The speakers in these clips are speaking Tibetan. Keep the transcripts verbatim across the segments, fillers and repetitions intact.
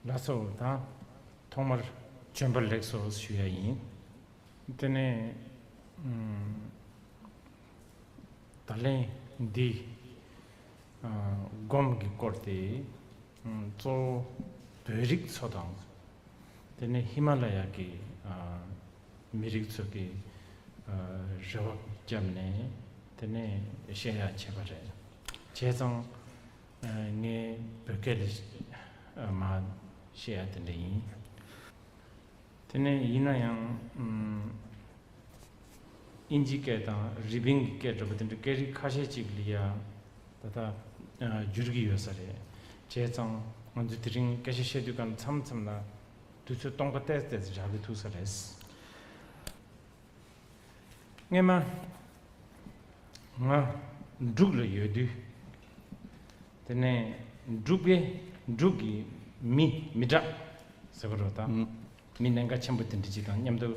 ལགས་སོ། ད་ཐོག་མར་བྱོན་པ་ལེགས་སོ་ཞུ་ཡ་ཡིན། དེ་ནས་ཨམ། ད་ལན་འདི་ཨ། སྒོམ་གྱི་སྐོར་དེ་ཨམ། གཙོ་བོ་བོད་རིགས་ཚོ་དང་། དེ་ནས་ཧི་མ་ལ་ཡ་གི་ཨ། མི་རིགས་ཚོ་གི་ཨ། རེ་བ་བརྒྱབ་ནས་དེ་ནས་བཤད་ཡ་བྱས་པ་རེད། བྱས་ཙང་ཨ། ངས་བོད་སྐད་ལ་ཨ། མར་བཤད་ཡ་དེ་འདྲ་ཡིན། དེ་ནས་ཡིན་ན་ཡང་ཨམ། དབྱིན་ཇི་སྐད་དང་རི་པིན་གྱི་སྐད་འདྲ་པོ་དེ་འདྲ་སྐད་རིགས་ཁ་ཤས་ཅིག་ལ་ཡ་ད་ལྟ་ཨ། འགྱུར་གྱི་ཡོད་ས་རེད། བྱས་ཙང་ང་ཚོས་དེ་རིང་སྐད་ཆ་བཤད་དུས་གང་མཚམས་མཚམས་ལ་དུས་ཚོད་སྟོང་པ་ཏོག་ཙམ་རག་གི་ཐུག་ས་རེད། སྔས་མ་ང་འབྲུག་ལ་ཡོད་དུས། དེ་ནས་འབྲུག་པའི་འབྲུག་གི་མི་མི་དྲག་ཟེར་བ་རོ་ད། ཨུམ། མི་གནད་འགག་ཆེན་པོ་དེ་འདྲ་ཅིག་དང་མཉམ་དུ་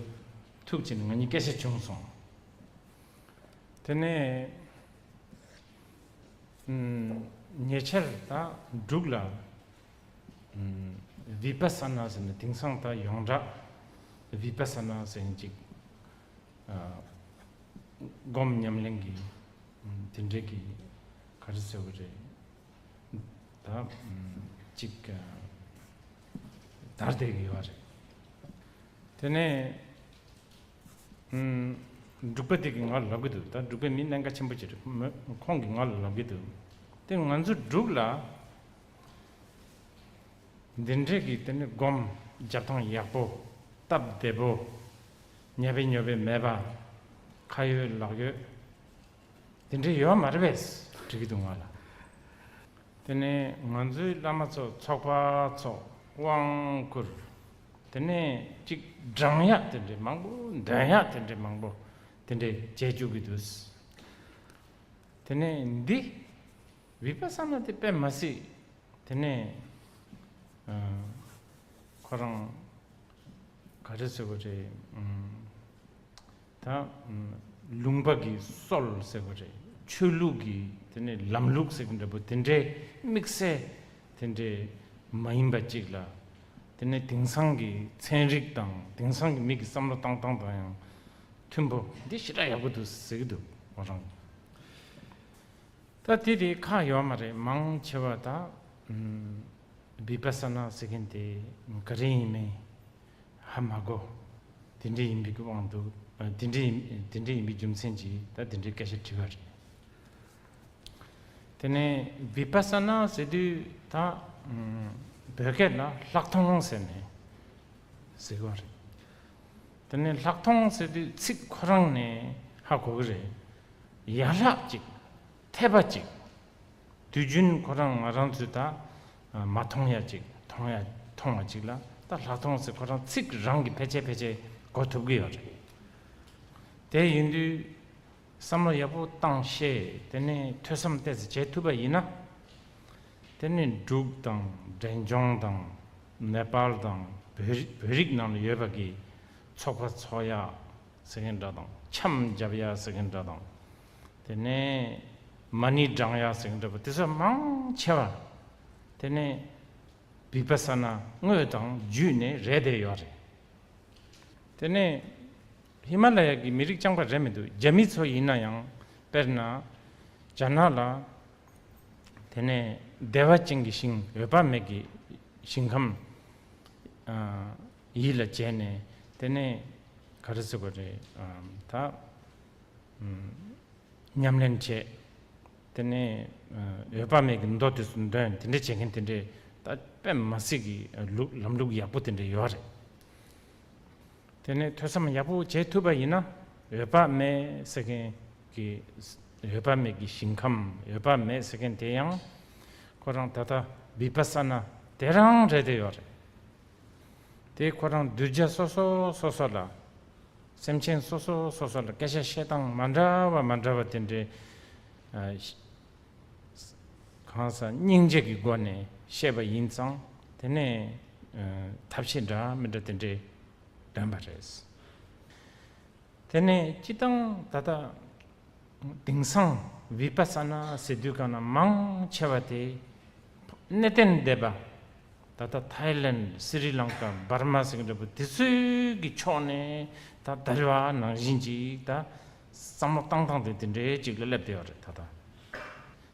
ཐུག་བྱས་ནས་ང་གཉིས་སྐད་ཆ་བྱུང་སོང་། དེ་ནས་ཨུམ། ཉེ་ཆར་ད་འབྲུག་ལ་ཨུམ། བི་པ་ས་ན་ཟེར་ནས་དེང་སང་ད་ཡོངས་གྲགས་བི་པ་ས་ན་ཟེར་ནས་ཅིག་ཨ། སྒོམ་ཉམས་ལེན་གྱི་ཨུམ། དེ་འདྲའི་གི་ག་རེ་ཟེར་བ་རེད། ད་ཨུམ། ཅིག་ཨ། དར་བསྡད་ཀྱི་ཡོད་རེད། དེ་ནས་ཨུམ། འབྲུག་པ་དེ་གིས་ང་ལ་ལབ་ཀྱི་འདུག་ད་འབྲུག་པའི་མི་གནད་འགག་ཆེན་པོ་ཅིག་རེད། མོ་ཁོང་གིས་ང་ལ་ལབ་ཀྱི་འདུག་དེ་ང་ཚོ་འབྲུག་ལ་འདི་འདྲའི་གི་དེ་ནི་སྒོམ་རྒྱབ་ཐང་ཡག་པོ། སྟབས་བདེ་པོ། ཉབ་པའི་ཉོབ་པའི་མེད་པ། ཁ་ཡོད་ལག་ཡོད། དེ་འདྲ་ཡོད་མ་རེད་པས། འགྲིག་གི་འདུག་ང་ལ། དེ་ནས་ང་ཚོའི་བླ་མ་ཚོ་ཚོགས་པ་ཚོ་དབང་བསྐུར། དེ་ནས་ཅིག་བགྲང་ཡག་དེ་འདྲ་མང་པོ། འདོན་ཡག་དེ་འདྲ་མང་པོ་དེ་འདྲ་བྱེད་བཅུག་གི་འདུག་དེ་ནས་འདི་བི་པ་ས་ན་དེ་དཔེ་མ་སྲིད། དེ་ནས་ཨ། ཁོ་རང་ག་རེ་ཟེར་དགོས་རེད། ཨམ། ད་ཨམ། ལུང་པ་གི་སྲོལ་ཟེར་དགོས་རེད། ཆོས་ལུགས་ཀྱི་དེ་ནས་ལམ་ལུགས་ཟེར་གྱི་འདྲ་པོ་དེ་འདྲའི་དམིགས་བསལ་དེ་འདྲའི་མ་ཡིན་པ་ཅིག་ལ། དེ་ནས་དེང་སང་གི་ཚན་རིག་དང་དེང་སང་གི་མི་གི་བསམ་བློ་བཏང་སྟངས་དང་ཡང་མཐུན་པོ། འདི་ཞེ་དྲག་ཡག་པོ་འདུག་ཟེར་གྱི་འདུག་ཁོ་རང་། ད་དེ་དེ་ཁག་ཡོད་མ་རེད། མང་ཆེ་བ་ད་ཨམ། བི་པ་ས་ན་ཟེར་མཁན་དེ་ག་རེ་ཡིན་མིན་ཧ་མ་གོ། དེ་འདྲ་ཡིན་པའི་གི་དབང་དུ། ཨ། དེ་འདྲ་ཡིན། དེ་འདྲ་ཡིན་པའི་རྒྱུ་མཚན་གྱིས་ད་དེ་འདྲའི་སྐད་ཆ་དྲིས་པ་རེད། དེ་ནས་བི་པ་ས་ན་ཟེར་དུས་ད་ཨམ། བོད་སྐད་ལ་ལྷག་མཐོང་ཟེར་ནས་ཟེར་གྱི་ཡོད་རེད། དེ་ནས་ལྷག་མཐོང་ཟེར་དུས་ཚིག་ཁོ་རང་ནས་ཧ་གོ་གི་རེད། ཡན་ལག་ཅིག་འཐད་པ་ཅིག་དུས་རྒྱུན་ཁོ་རང་ང་རང་ཚོས་ད་མ་མཐོང་ཡ་ཅིག་མཐོང་ཡ། མཐོང་བ་ཅིག་ལ་ད་ལྷག་མཐོང་ཟེར་ཁོ་རང་ཚིག་རང་གིས་ཕལ་ཆེར་ཕལ་ཆེར་གོ་ཐུབ་ཀྱི་ཡོད་རེད། དེ་ཡིན་དུས་བསམ་བློ་ཡག་པོ་བཏང་ཤེས། དེ་ནས་ཐོས་བསམ་ཏོག་ཙམ་བྱེད་ཐུབ་པ་ཡིན་ན། དེ་ནས་འབྲུག་དང་འབྲས་ལྗོངས་དང་ནེ་པཱལ་དང་བོད་རིགས། བོད་རིགས་ནང་ལ་ཡོད་པ་གི་ཚོགས་པ་ཚོགས་ཡ་ཟེར་མཁན་འདྲ་དང་། འཆམ་རྒྱབ་ཡ་ཟེར་མཁན་འདྲ་དང་། དེ་ནས་མ་ཎི་བགྲང་ཡ་ཟེར་མཁན་འདྲ་པོ་དེ་ཚོ་མང་ཆེ་བ་དེ་ནས་བི་པ་ས་ན་དངོས་དང་བརྒྱུད་ནས་རེད་བསྡད་ཡོད་རེད། དེ་ནས་ཧི་མ་ལ་ཡ་གི་མི་རིགས་རྐྱང་པ་རེད་མི་འདུག་རྒྱ་མི་ཚོ་ཡིན་ན་ཡང་། དཔེར་ན་རྒྱ་ནག་ལ་དེ་ནས་བདེ་བ་ཅན་གྱི་ཞིང་། འོད་དཔག་མེད་ཀྱི་ཞིང་ཁམས་ཨ། ཡིད་ལ་བྱས་ནས། དེ་ནས་ག་རེ་ཟེར་དགོས་རེད། ཨ། ད་ཨམ། ཉམས་ལེན་བྱས། དེ་ནས་ཨ། འོད་དཔག་མེད་ཀྱི་མདོ་དེ་ཚོ་འདོན། དེ་འདྲ་བྱེད་མཁན་དེ་འདྲའི་ད་དཔེ་མ་སྲིད་ཀྱི་ལུགས། ལམ་ལུགས་ཡག་པོ་དེ་འདྲ་ཡོད་རེད། དེ་ནས་ཐོས་བསམ་ཡག་པོ་བྱེད་ཐུབ་པ་ཡིན་ན། འོད་དཔག་མེད་ཟེར་མཁན་གྱི། འོད་དཔག་མེད་ཀྱི་ཞིང་ཁམས། འོད་དཔག་མེད་ཟེར་མཁན་དེ་ཡང་ཁོ་རང་ད་ལྟ་བི་པ་ས་ན་དེ་རང་རེད་བསྡད་ཡོད་རེད། དེ་ཁོ་རང་གདུལ་བྱ་སོ་སོ་སོ་སོ་ལ། སེམས་ཅན་སོ་སོ་སོ་སོ་ལ་སྐད་ཆ་བཤད་སྟངས་མ་འདྲ་བ་མ་འདྲ་བ་དེ་འདྲའི་ཨ། གང་ཟག་སྙིང་རྗེ་གི་སྒོ་ནས་བཤད་པ་ཡིན་ཙང་། དེ་ནས་ཨ། ཐབས་ཤེས་འདྲ་མི་འདྲ་དེ་འདྲའི་འདོན་པ་རེད། དེ་ནས་སྤྱིར་བཏང་ད་ལྟ་དེང་སང་བི་པ་ས་ན་ཟེར་དུས་གང་ན་མང་ཆེ་བ་དེ་གནས་བརྟན་སྡེ་པ། ད་ལྟ་ཐའི་ལེན། སི་རི་ལང་ཀ། འབར་མ་ཟེར་གྱི་འདྲ་པོ་དེ་ཚོའི་གི་ཕྱོགས་ནས་ད་དར་བ་ནང་བཞིན་ཅིག་ད་བསམ་བློ་བཏང་སྟངས་དེ་དེ་འདྲའི་ཅིག་ལ་སླེབས་བསྡད་ཡོད་རེད་ད་ལྟ།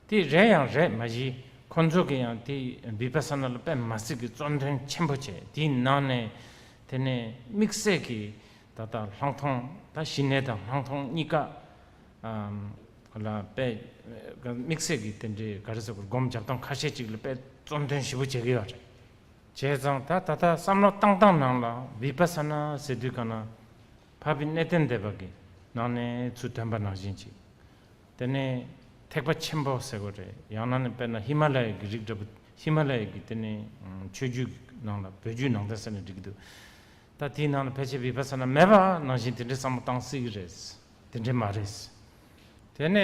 དེ་རེད་ཡང་རེད་མ་གཞི། ཁོ་ཚོ་གི་ཡང་དེ་བི་པ་ས་ན་ལ་དཔེ་མ་སྲིད་ཀྱི་བརྩོན་དོན་ཆེན་པོ་བྱས། དེའི་ནང་ནས་དེ་ནས་དམིགས་བསལ་གྱི་ད་ལྟ་ལྷག་མཐོང་། ད་ཞི་གནས་དང་ལྷག་མཐོང་གཉིས་ཀ་ཨམ་ལ་དཔེ་དམིགས་བསལ་གྱི་དེ་འདྲའི་ག་རེ་ཟེར་དགོས། སྒོམ་རྒྱབ་སྟངས་ཁ་ཤས་ཅིག་ལ་དཔེ་བརྩོན་དོན་ཞེ་པོ་བྱེད་ཀྱི་ཡོད་རེད། བྱས་ཙང་ད་ད་ལྟ་བསམ་བློ་བཏང་སྟངས་ནང་ལ་བི་པ་ས་ན་ཟེར་དུས་ག་ན་འཕགས་པའི་གནས་བརྟན་སྡེ་པ་གི་ནང་ནས་ཚུར་ཐོན་པ་ནང་བཞིན་ཅིག་དེ་ནས་ཐེག་པ་ཆེན་པོ་ཟེར་དགོས་རེད། ཡང་ན་ནི་དཔེར་ན་ཧི་མ་ལ་ཡའི་གི་རིགས་འདྲ་པོ། ཧི་མ་ལ་ཡའི་གི་དེ་ནས་ཨམ་ཆོས་བརྒྱུད་ནང་ལ། བོད་བརྒྱུད་ནང་བསྟན་ཟེར་ནས་འགྲིག་གི་འདུག་ད་དེའི་ནང་ལ་ཕལ་ཆེར་བི་པ་ས་ན་མེད་པ་ནང་བཞིན་དེ་འདྲའི་བསམ་བློ་བཏང་སྲིད་ཀྱི་རེད། དེ་འདྲའི་མ་རེད། དེ་ནས་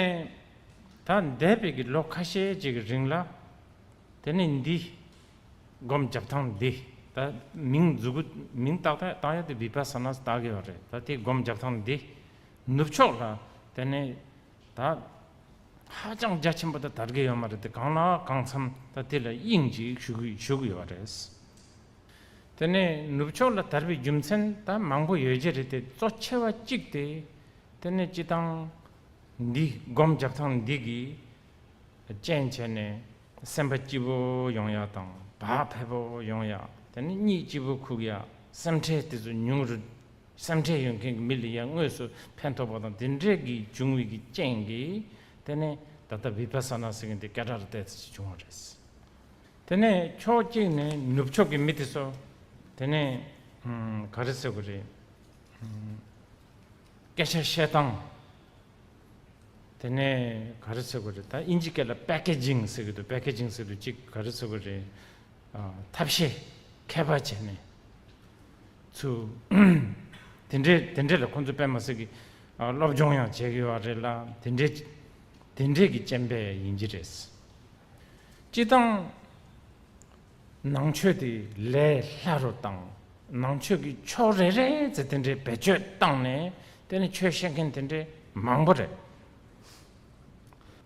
ད་འདས་པའི་གི་ལོ་ཁ་ཤས་ཅིག་གི་རིང་ལ་དེ་ནས་འདི་སྒོམ་རྒྱབ་སྟངས་འདི། ད་མིང་མཛུ་གུ་མིང་བཏགས་བཏགས་ཡ་དེ་བི་པ་ས་ན་བཏགས་ཀྱི་ཡོད་རེད། ད་དེ་སྒོམ་རྒྱབ་སྟངས་འདི་ནུབ་ཕྱོགས་ལ་དེ་ནས་ད་ཧ་ཅང་རྒྱ་ཆེན་པོ་ད་དར་གྱི་ཡོད་མ་རེད་དེ། གང་ལ་གང་འཚམ་ད་དེ་ལ་དབྱིངས་ཅིག་ཞུ་གི་ཞུ་གི་ཡོད་རེད། དེ་ནས་ནུབ་ཕྱོགས་ལ་དར་བའི་རྒྱུ་མཚན་ད་མང་པོ་ཡོད་ཀྱི་རེད་དེ། གཙོ་ཆེ་བ་གཅིག་དེ་དེ་ནས་སྤྱི་བཏང་འདི་སྒོམ་རྒྱབ་སྟངས་འདི་གི་རྐྱེན་བྱས་ནས་སེམས་པ་སྐྱིད་པོ་ཡོང་ཡ་དང་། བག་ཕེབས་པོ་ཡོང་ཡ། དེ་ནས་གཉིད་སྐྱིད་པོ་ཁུག་ཡ། སེམས་ཁྲལ་དེ་ཚོ་ཉུང་རུ། སེམས་ཁྲལ་ཡོད་མཁན་གྱི་མི་ལ་ཡང་དངོས་སུ་ཕན་ཐོགས་པ་དང་། དེ་འདྲས་ཀྱི་བྱུང་བའི་གི་རྐྱེན་གྱིས་དེ་ནས་ད་ལྟ་བི་པ་ས་ན་ཟེར་མཁན་དེ་སྐད་གྲགས་ལ་བལྟས་ཚེ་བྱུང་བ་རེད། དེ་ནས་ཕྱོགས་གཅིག་ནས་ནུབ་ཕྱོགས་ཀྱི་མི་དེ་ཚོ་དེ་ནས་ཨམ་ག་རེ་ཟེར་དགོས་རེད། ཨམ་སྐད་ཆ་བཤད་སྟངས། དེ་ནས་ག་རེ་ཟེར་དགོས་རེད། ད་དབྱིན་ཇི་སྐད་ལ་པེ་ཀེ་ཇིང་ཟེར་གྱི་འདུག་པེ་ཀེ་ཇིང་ཟེར་དུས་གཅིག་ག་རེ་ཟེར་དགོས་རེད། ཨ་ཐབས་ཤེས་མཁས་པ་བྱས་ནས་ཚུར་དེ་འདྲས་དེ་འདྲས་ལ་ཁོང་ཚོ་དཔེ་མ་སྲིད་ཀྱི་ཨ་སློབ་སྦྱོང་ཡང་བྱེད་ཀྱི་ཡོད་རེད་ལ། དེ་འདྲས་དེ་འདྲས་ཀྱི་རྐྱེན་པས་ཡིན་གྱི་རེད། སྤྱིར་བཏང་ནང་ཆོས་དེ་ལས་སླ་རུ་བཏང་། ནང་ཆོས་ཀྱི་ཕྱོགས་རེ་རེ་ཚེ་དེ་འདྲའི་བེད་སྤྱོད་བཏང་ནས་དེ་ནི་ཆོས་བཤད་མཁན་དེ་འདྲའི་མང་པོ་རེད།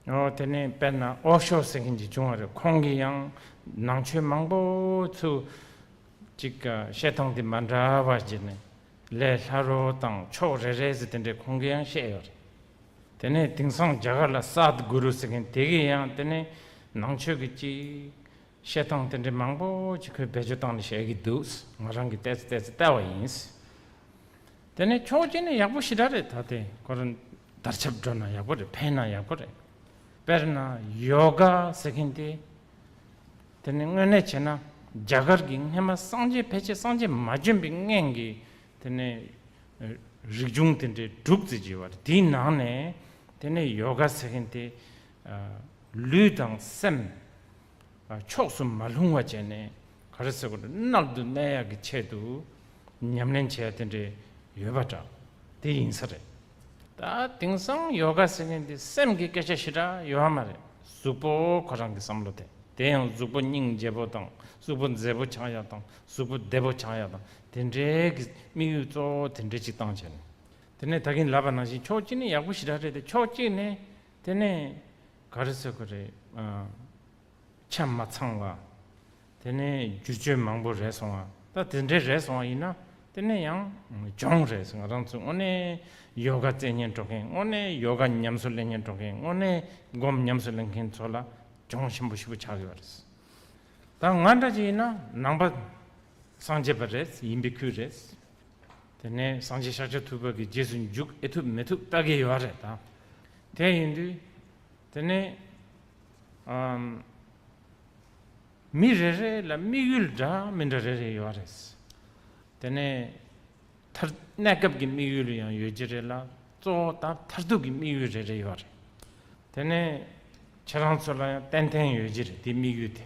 ཨོ་དེ་ནས་དཔེར་ན་ཨོ་ཤོ་ཟེར་མཁན་ཅིག་བྱུང་བ་རེད། ཁོང་གིས་ཡང་ནང་ཆོས་མང་པོ་ཚུར་ཅིག་བཤད་སྟངས་དེ་མ་འདྲ་བ་བྱས་ནས་ལས་སླ་རུ་དང་ཕྱོགས་རེ་རེ་ཟེར་དེ་འདྲའི་ཁོང་གིས་ཡང་བཤད་ཡོད་རེད། དེ་ནས་དེང་སང་རྒྱ་གར་ལ་སཱད་གུ་རུ་ཟེར་མཁན་དེ་གིས་ཡང་དེ་ནས་ནང་ཆོས་ཀྱི་ཅིག་བཤད་སྟངས་དེ་འདྲའི་མང་པོ་ཅིག་ཁོས་བེད་སྤྱོད་བཏང་ནས་བཤད་ཀྱི་འདུག་ང་རང་གིས་ཏོག་ཙམ་ཏོག་ཙམ་བལྟས་པ་ཡིན། དེ་ནས་ཕྱོགས་གཅིག་ནས་ཡག་པོ་ཞེ་དྲག་རེད། ད་དེ་ཁོ་རང་དར་ཁྱབ་འགྲོ་ན་ཡག་པོ་རེད། ཕན་ན་ཡག་པོ་རེད། དཔེར་ན་ཡོ་ག་ཟེར་མཁན་དེ། དེ་ནི་དངོས་གནས་བྱས་ན་རྒྱ་གར་གྱི་སྔན་མ་སངས་རྒྱས་ཕལ་ཆེར་སངས་རྒྱས་མ་བྱོན་པའི་སྔན་གྱི་དེ་ནས་རིག་གཞུང་དེ་འདྲའི་དྲུག་ཙམ་ཅིག་ཡོད་པ་རེད། དེའི་ནང་ནས་དེ་ནས་ཡོ་ག་ཟེར་མཁན་དེ་ལུས་དང་སེམས་ཕྱོགས་སུ་མ་ལྷུང་བ་བྱས་ནས་ག་རེ་ཟེར་དགོས་རེད། མནལ་དུ་གནས་ཡག་གི་ཆེད་དུ་ཉམས་ལེན་བྱས་དེ་འདྲའི་ཡོད་པ་འདྲ་དེ་ཡིན་ས་རེད། ད་དེང་སང་ཡོ་ག་ཟེར་མཁན་དེ་སེམས་ཀྱི་སྐད་ཆ་ཞེ་དྲག་ཡོད་མ་རེད། གཟུགས་པོ་ཁོ་རང་གི་བསམ་བློ་དེ། དེ་ཡང་གཟུགས་པོ་སྙིང་རྗེ་པོ་དང་གཟུགས་པོ་མཛེས་པོ་ཆགས་ཡག་དང་གཟུགས་པོ་བདེ་པོ་ཆགས་ཡག་དང་དེ་འདྲའི་གི་དམིགས་ཡུལ་གཙོ་བོ་དེ་འདྲའི་ཅིག་བཏང་བྱས་ནས། དེ་ནས་ད་གིན་ལབ་པ་ནང་བཞིན་ཕྱོགས་གཅིག་ནས་ཡག་པོ་ཞེ་དྲག་རེད་དེ། ཕྱོགས་གཅིག་ནས་དེ་ནས་ག་རེ་ཟེར་དགོས་རེད། ཨ་ཆ་མ་ཚང་བ། དེ་ནས་བསྒྱུར་བཅོས་མང་པོ་རེད་སོང་བ། ད་དེ་འདྲའི་རེད་སོང་བ་ཡིན་ན་དེ་ནས་ཡང་གྱོང་རེད་ཟེར། ང་རང་ཚོ་དངོས་གནས་ཡོ་ག་རྩེད་ཉན་འགྲོ་མཁན། དངོས་གནས་ཡོ་ག་ཉམས་སུ་ལེན་ཉན་འགྲོ་མཁན། དངོས་གནས་སྒོམ་ཉམས་སུ་ལེན་མཁན་ཚོ་ལ་གྱོང་ཆེན་པོ་ཞེ་པོ་ཆགས་ཡོད་རེད། ད་ང་འདྲ་ཅིག་ཡིན་ན་ནང་པ་སངས་རྒྱས་པ་རེད། ཡིན་པའི་ཁུལ་རེད། དེ་ནས་སངས་རྒྱས་ཤཱཀྱ་ཐུབ་པ་གི་རྗེས་སུ་འཇུག་ཨེ་ཐུབ་མི་ཐུབ་ལྟ་གི་ཡོད་རེད་ད། དེ་ཡིན་དུས་དེ་ནས་ཨམ་མི་རེ་རེ་ལ་དམིགས་ཡུལ་འདྲ་མི་འདྲ་རེ་རེ་ཡོད་རེད། དེ་ནས་མཐར་གནས་སྐབས་ཀྱི་དམིགས་ཡུལ་ཡང་ཡོད་ཀྱི་རེད་ལ། གཙོ་བོ་ད་མཐར་ཐུག་གི་དམིགས་ཡུལ་རེ་རེ་ཡོད་རེད། དེ་ནས་ཁྱེད་རང་ཚོ་ལ་ཡང་ཏན་ཏན་ཡོད་ཀྱི་རེད་དེ་དམིགས་ཡུལ་དེ།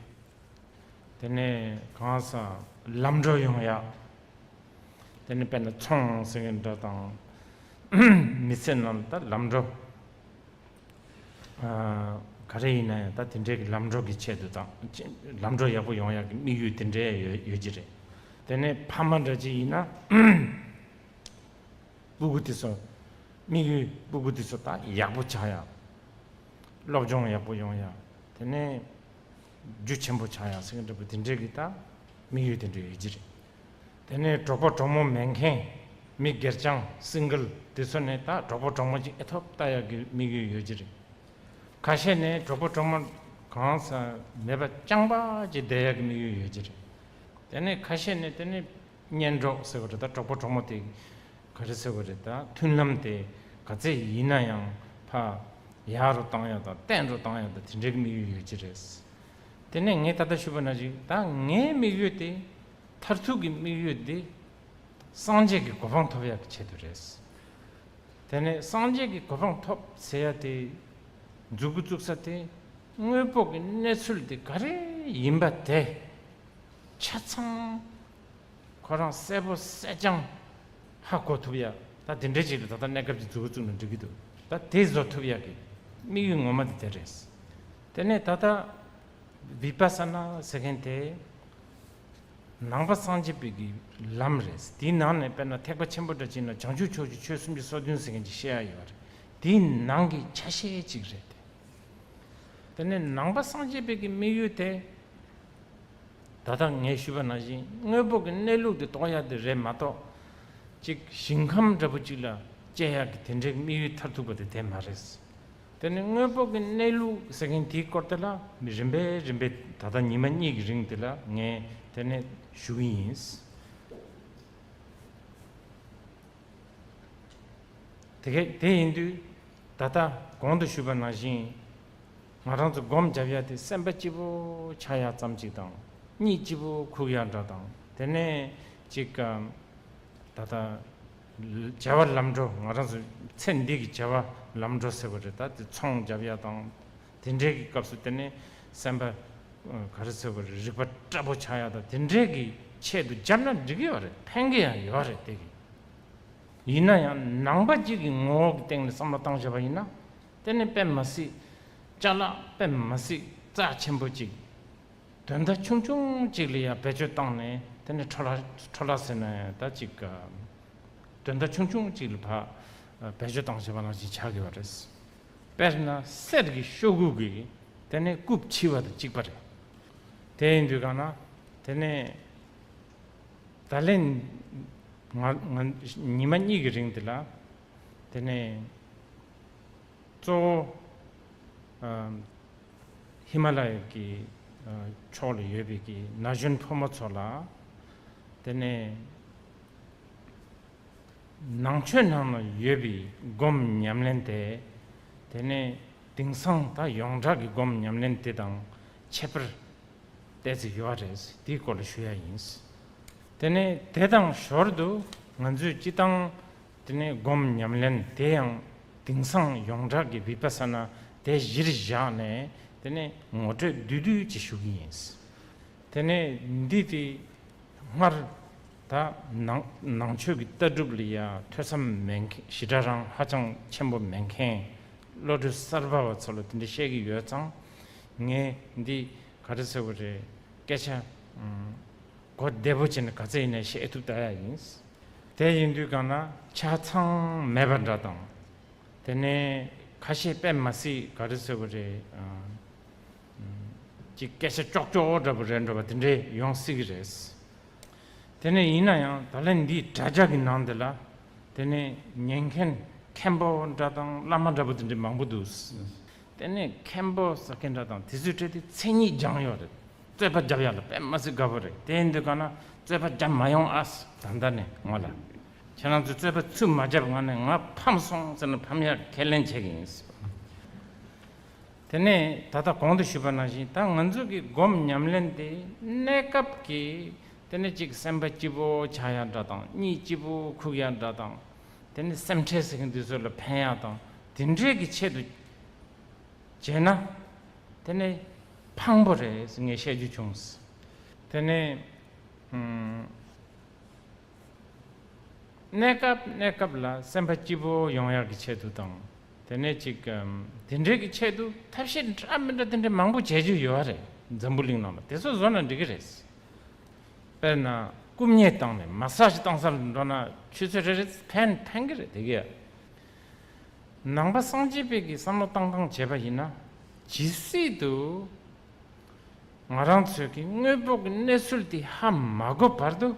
དེ་ནས་གང་ཟག་ལམ་འགྲོ་ཡོང་ཡག་དེ་ནས་དཔེར་ན་ཚོང་ཟེར་མཁན་འདྲ་དང་། མི་ཚེ་ནང་ད་ལམ་འགྲོ་ཨ་ག་རེ་ཡིན་ན་ཡང་ད་དེ་འདྲའི་གི་ལམ་འགྲོ་གི་ཆེད་དུ་དང་། ལམ་འགྲོ་ཡག་པོ་ཡོང་ཡག་གི་དམིགས་ཡུལ་དེ་འདྲའི་ཡོད་ཡོད་ཀྱི་རེད། དེ་ནས་ཕ་མ་འདྲ་ཅིག་ཡིན་ན་སྤུ་གུ་དེ་ཚོ་དམིགས་ཡུལ་སྤུ་གུ་དེ་ཚོ་ད་ཡག་པོ་ཆགས་ཡག་སློབ་སྦྱོང་ཡག་པོ་ཡོང་ཡག་དེ་ནས་རྒྱུ་ཆེན་པོ་ཆགས་ཡག་ཟེར་མཁན་འདྲ་པོ་དེ་འདྲའི་གི་ད་ དམིགས་ཡུལ་དེ་འདྲ་ཡོད་ཀྱི་རེད། དེ་ནས་གྲོགས་པོ་གྲོགས་མོ་མེད་མཁན། མི་སྒེར་རྐྱང་སིང་གལ་དེ་ཚོ་ནས་ད་གྲོགས་པོ་གྲོགས་མོ་ཅིག་ཨེ་ཐོབ་ལྟ་ཡག་གི་དམིགས་ཡུལ་ཡོད་ཀྱི་རེད། ཁ་ཤས་ནས་གྲོགས་པོ་གྲོགས་མོ་གང་ཟག་མེད་པ་རྐྱང་པ་ཅིག་བསྡད་ཡག་གི་དམིགས་ཡུལ་ཡོད་ཀྱི་རེད། དེ་ནས་ཁ་ཤས་ནས་དེ་ནས་གཉེན་གྲོགས་ཟེར་བ་རེད། ད་གྲོགས་པོ་གྲོགས་མོ་དེ་ག་རེ་ཟེར་བ་རེད། ད་མཐུན་ལམ་དེ་ག་ཚད་ཡིན་ན་ཡང་ཕར་ཡག་རུ་བཏང་ཡག་དང་བརྟན་རུ་བཏང་ཡག་དང་དེ་འདྲའི་དམིགས་ཡུལ་ཡོད་ཀྱི་རེད། དེ་ནས་ངས་ད་ལྟ་ཞུས་པ་ནང་བཞིན་ད་ངའི་དམིགས་ཡུལ་དེ། མཐར་ཐུག་གི་དམིགས་ཡུལ་དེ་སངས་རྒྱས་ཀྱི་གོ་འཕང་ཐོབ་ཡག་གི་ཆེད་དུ་རེད། དེ་ནས་སངས་རྒྱས་ཀྱི་གོ་འཕང་ཐོབ་ཟེར་ཡག་དེ་མཛུབ་གུ་བཙུགས་ས་དེ་དངོས་པོ་གི་གནས་ཚུལ་དེ་ག་རེ་ཡིན་པ་དེ་ཆ་ཚང་ཁོ་རང་གསལ་པོ་གསལ་རྐྱང་ཧ་གོ་ཐུབ་ཡག་ད་དེ་འདྲའི་ཅིག་ལ་ད་ལྟ་གནས་སྐབས་ཀྱི་མཛུབ་གུ་བཙུགས་ན་འགྲིག་གི་འདུག་ད་དེ་བཟོ་ཐུབ་ཡག་གི་དམིགས་ཡུལ་ངོ་མ་དེ་དེ་རེད། དེ་ནས་ད་ལྟ་བི་པ་ས་ན་ཟེར་མཁན་དེ། ནང་པ་སངས་རྒྱས་པའི་གི་ལམ་རེད། དེའི་ནང་ནས་དཔེར་ན་ཐེག་པ་ཆེན་པོ་འདྲ་ཅིག་ན་བྱང་ཆུབ་ཕྱོགས་ཀྱི་ཆོས་སུམ་ཅུ་སོ་བདུན་ཟེར་མཁན་ཅིག་བཤད་ཡ་ཡོད་རེད། དེའི་ནང་གི་ཆ་ཤས་ཅིག་རེད་དེ། དེ་ནས་ནང་པ་སངས་རྒྱས་པའི་གི་དམིགས་ཡུལ་དེ། ད་ལྟ་ངས་ཞུས་པ་ནང་བཞིན་དངོས་པོ་གི་གནས་ལུགས་དེ་རྟོགས་ཡ་དེ་རེད་མ་གཏོགས། ཅིག་ཞིང་ཁམས་འདྲ་པོ་ཅིག་ལ་སྐྱེ་ཡག་གི་དེ་འདྲའི་དམིགས་ཡུལ་མཐར་ཐུག་པ་དེ་དེ་མ་རེད། དེ་ནི་དངོས་པོ་གི་གནས་ལུགས་ཟེར་མཁན་དེའི་སྐོར་དེ་ལ་མི་རིམ་པས་རིམ་པས་ད་ལྟ་ཉི་མ་གཉིས་ཀྱི་རིང་དེ་ལ་ངས་དེ་ནས་ཞུ་གི་ཡིན། དེ་གས་དེ་ཡིན་དུས་ད་ལྟ་གོང་དུ་ཞུས་པ་ནང་བཞིན་ང་རང་ཚོ་སྒོམ་རྒྱབ་ཡ་དེ་སེམས་པ་སྐྱིད་པོ་ཆགས་ཡ་ཙམ་ཅིག་དང་གཉིད་སྐྱིད་པོ་ཁུག་ཡ་འདྲ་དང་དེ་ནས་ཅིག་ད་ལྟ་བྱ་བ་ལམ་འགྲོ་ང་རང་ཚོ་ཚེ་འདི་གི་བྱ་བ་ལམ་འགྲོ་ཟེར་བ་རེད། ད་དེ་ཚོང་རྒྱབ་ཡ་དང་དེ་འདྲའི་གི་སྐབས་སུ་དེ་ནས་སེམས་པ་ག་རེ་ཟེར་བ་རེད། རིག་པ་སྐྲག་པོ་ཆགས་ཡ་དང་དེ་འདྲའི་གི་ཆེད་དུ་རྒྱབ་ན་འགྲིག་གི་ཡོད་རེད། ཕན་གི་ཡང་ཡོད་རེད་དེ་གི། ཡིན་ན་ཡང་ནང་པ་གཅིག་གི་ངོ་བོ་གི་སྟེང་ནས་བསམ་བློ་བཏང་བྱས་པ་ཡིན་ན། དེ་ནི་དཔེ་མ་སྲིད། ཅ་ལག་དཔེ་མ་སྲིད་རྩ་ཆེན་པོ་གཅིག་དོན་དག་ཆུང་ཆུང་གཅིག་ལ་ཡང་བེད་སྤྱོད་བཏང་ནས་དེ་ནི་འཕྲོ་བརླག་འཕྲོ་བརླག་ཟེར་ན་ཡང་ད་གཅིག་དོན་དག་ཆུང་ཆུང་གཅིག་ལ་ཕར་བེད་སྤྱོད་བཏང་བྱས་པ་ནང་བཞིན་ཆགས་ཀྱི་བ་རེད། དཔེར་ན་གསེར་གྱི་ཤོག་གུ་གི་དེ་ནི་རྐུབ་ཕྱིས་པ་དང་གཅིག་པ་རེད། དེ་ཡིན་དུས་གང་ན་དེ་ནི། ད་ལན་ང་ང་ཉི་མ་གཉིས་ཀྱི་རིང་དེ་ལ་དེ་ནས་གཙོ་བོ་ཧི་མ་ལ་ཡ་གི་ཕྱོགས་ལ་ཡོད་པའི་གི་ན་གཞོན་ཕོ་མོ་ཚོ་ལ་དེ་ནས་ནང་ཆོས་ནང་ན་ཡོད་པའི་སྒོམ་ཉམས་ལེན་དེ་དེ་ནས་དེང་སང་ད་ཡོངས་གྲགས་ཀྱི་སྒོམ་ཉམས་ལེན་དེ་དང་ཁྱད་པར། ཏོག་ཙམ་ཡོད་རེད། དེའི་སྐོར་ལ་ཞུ་ཡ་ཡིན། དེ་ནས་དེ་དང་ཞོར་དུ་ང་ཚོས་སྤྱི་བཏང་དེ་ནས་སྒོམ་ཉམས་ལེན་དེ་ཡང་དེང་སང་ཡོངས་གྲགས་ཀྱི་བི་པ་ས་ན་དེ་གཞིར་བཞག་ནས་དེ་ནས་ངོ་སྤྲོད་བསྡུས་བསྡུས་ཅིག་ཞུ་གི་ཡིན། དེ་ནས་འདི་དེ་སྔར་ད་ནང་ནང་ཆོས་ཀྱི་ལྟ་གྲུབ་ལ་ཡ་ཐོས་བསམ་མེད་མཁན་ཞེ་དྲག་རང་ཧ་ཅང་ཆེན་པོ་མེད་མཁན་བློ་གྲོས་གསར་པ་བ་ཚོ་ལ་དེ་འདྲ་བཤད་ཀྱི་ཡོད་ཙང་། ངས་འདི་ག་རེ་ཟེར་བ་རེད། སྐད་ཆ་ཨམ་གོ་བདེ་པོ་བྱས་ནས་ག་ཚད་ཡིན་ནའི་བཤད་ཐུབ་ད་ཡ་ཡིན། དེ་ཡིན་དུས་གང་ན་ཆ་ཚང་མེད་པ་འདྲ་དང་། དེ་ནས་ཁ་ཤས་དཔེ་མ་སྲིད་ག་རེ་ཟེར་བ་རེད། ཨམ་ཅིག་སྐད་ཆ་ཀྱོག་ཀྱོག་འདྲ་པོ་རེད་འགྲོ་བ་དེ་འདྲས་ཡོང་སྲིད་ཀྱི་རེད། དེ་ནས་ཡིན་ན་ཡང་ད་ལན་འདིའི་དྲ་རྒྱ་གི་ནང་དེ་ལ་དེ་ནས་ཉན་མཁན་མཁན་པོ་འདྲ་དང་བླ་མ་འདྲ་པོ་དེ་འདྲས་མང་པོ་འདུག་དེ་ནས་མཁན་པོ་ཟེར་མཁན་འདྲ་དང་དེ་ཚོའི་གྲས་དེ་མཚན་ཉིད་སྦྱངས་ཡོད་རེད། རྩོད་པ་རྒྱབ་ཡག་ལ་དཔེ་མ་སྲིད་དགའ་པོ་རེད། དེ་ཡིན་དུས་གང་ན་རྩོད་པ་རྒྱབ་མ་ཡོང་ཨ། ད་ལྟ་ནས་ངོ་ལ་ཁྱེད་རང་ཚོས་རྩོད་པ་ཚུར་མ་རྒྱབ་གོང་ནས་ང་ཕམ་སོང་ཟེར་ན་ཕམ་ཡག་ཁས་ལེན་བྱེད་ཀྱི་ཡིན། དེ་ནས་ད་ལྟ་གོང་དུ་ཞུས་པ་ནང་བཞིན་ད་ང་ཚོ་གི་སྒོམ་ཉམས་ལེན་དེ་གནས་སྐབས་ཀྱི་དེ་ནས་ཅིག་སེམས་པ་སྐྱིད་པོ་ཆགས་ཡ་འདྲ་དང་གཉིད་སྐྱིད་པོ་ཁུག་ཡ་འདྲ་དང་དེ་ནས་སེམས་ཁྲལ་ཟེར་མཁན་དེ་ཚོ་ལ་ཕན་ཡ་དང་དེ་འདྲས་ཀྱི་ཆེད་དུ་བྱས་ན་དེ་ནས་ཕངས་པོ་རེད་ངས་བཤད་རྒྱུ་བྱུང་། དེ་ནས་ཨུམ། གནས་སྐབས་གནས་སྐབས་ལ་སེམས་པ་སྐྱིད་པོ་ཡོང་ཡག་གི་ཆེད་དུ་དང་། དེ་ནས་ཅིག་ཨམ། དེ་འདྲའི་གི་ཆེད་དུ་ཐབས་ཤེས་འདྲ་མི་འདྲ་དེ་འདྲའི་མང་པོ་བྱེད་རྒྱུ་ཡོད་རེད། འཛམ་བུ་གླིང་ནང་ལ་དེ་ཚོ་བཟོ་ན་འགྲིག་གི་རེད། དཔེར་ན་རྐུབ་བརྙན་བཏང་ནས་མ་སཱ་ཇི་བཏང་སར་འགྲོ་ན་ཆུ་ཚོད་རེ་རེ་ཕན་ཕན་གི་རེད་དེ་གས། ནང་པ་སངས་རྒྱས་པའི་གི་བསམ་བློ་བཏང་སྟངས་བྱས་པ་ཡིན་ན་ཇི་སྲིད་དུ། ང་རང་ཚོའི་གི་དངོས་པོ་གི་གནས་ཚུལ་དེ་ཧ་མ་གོ་བར་དུ།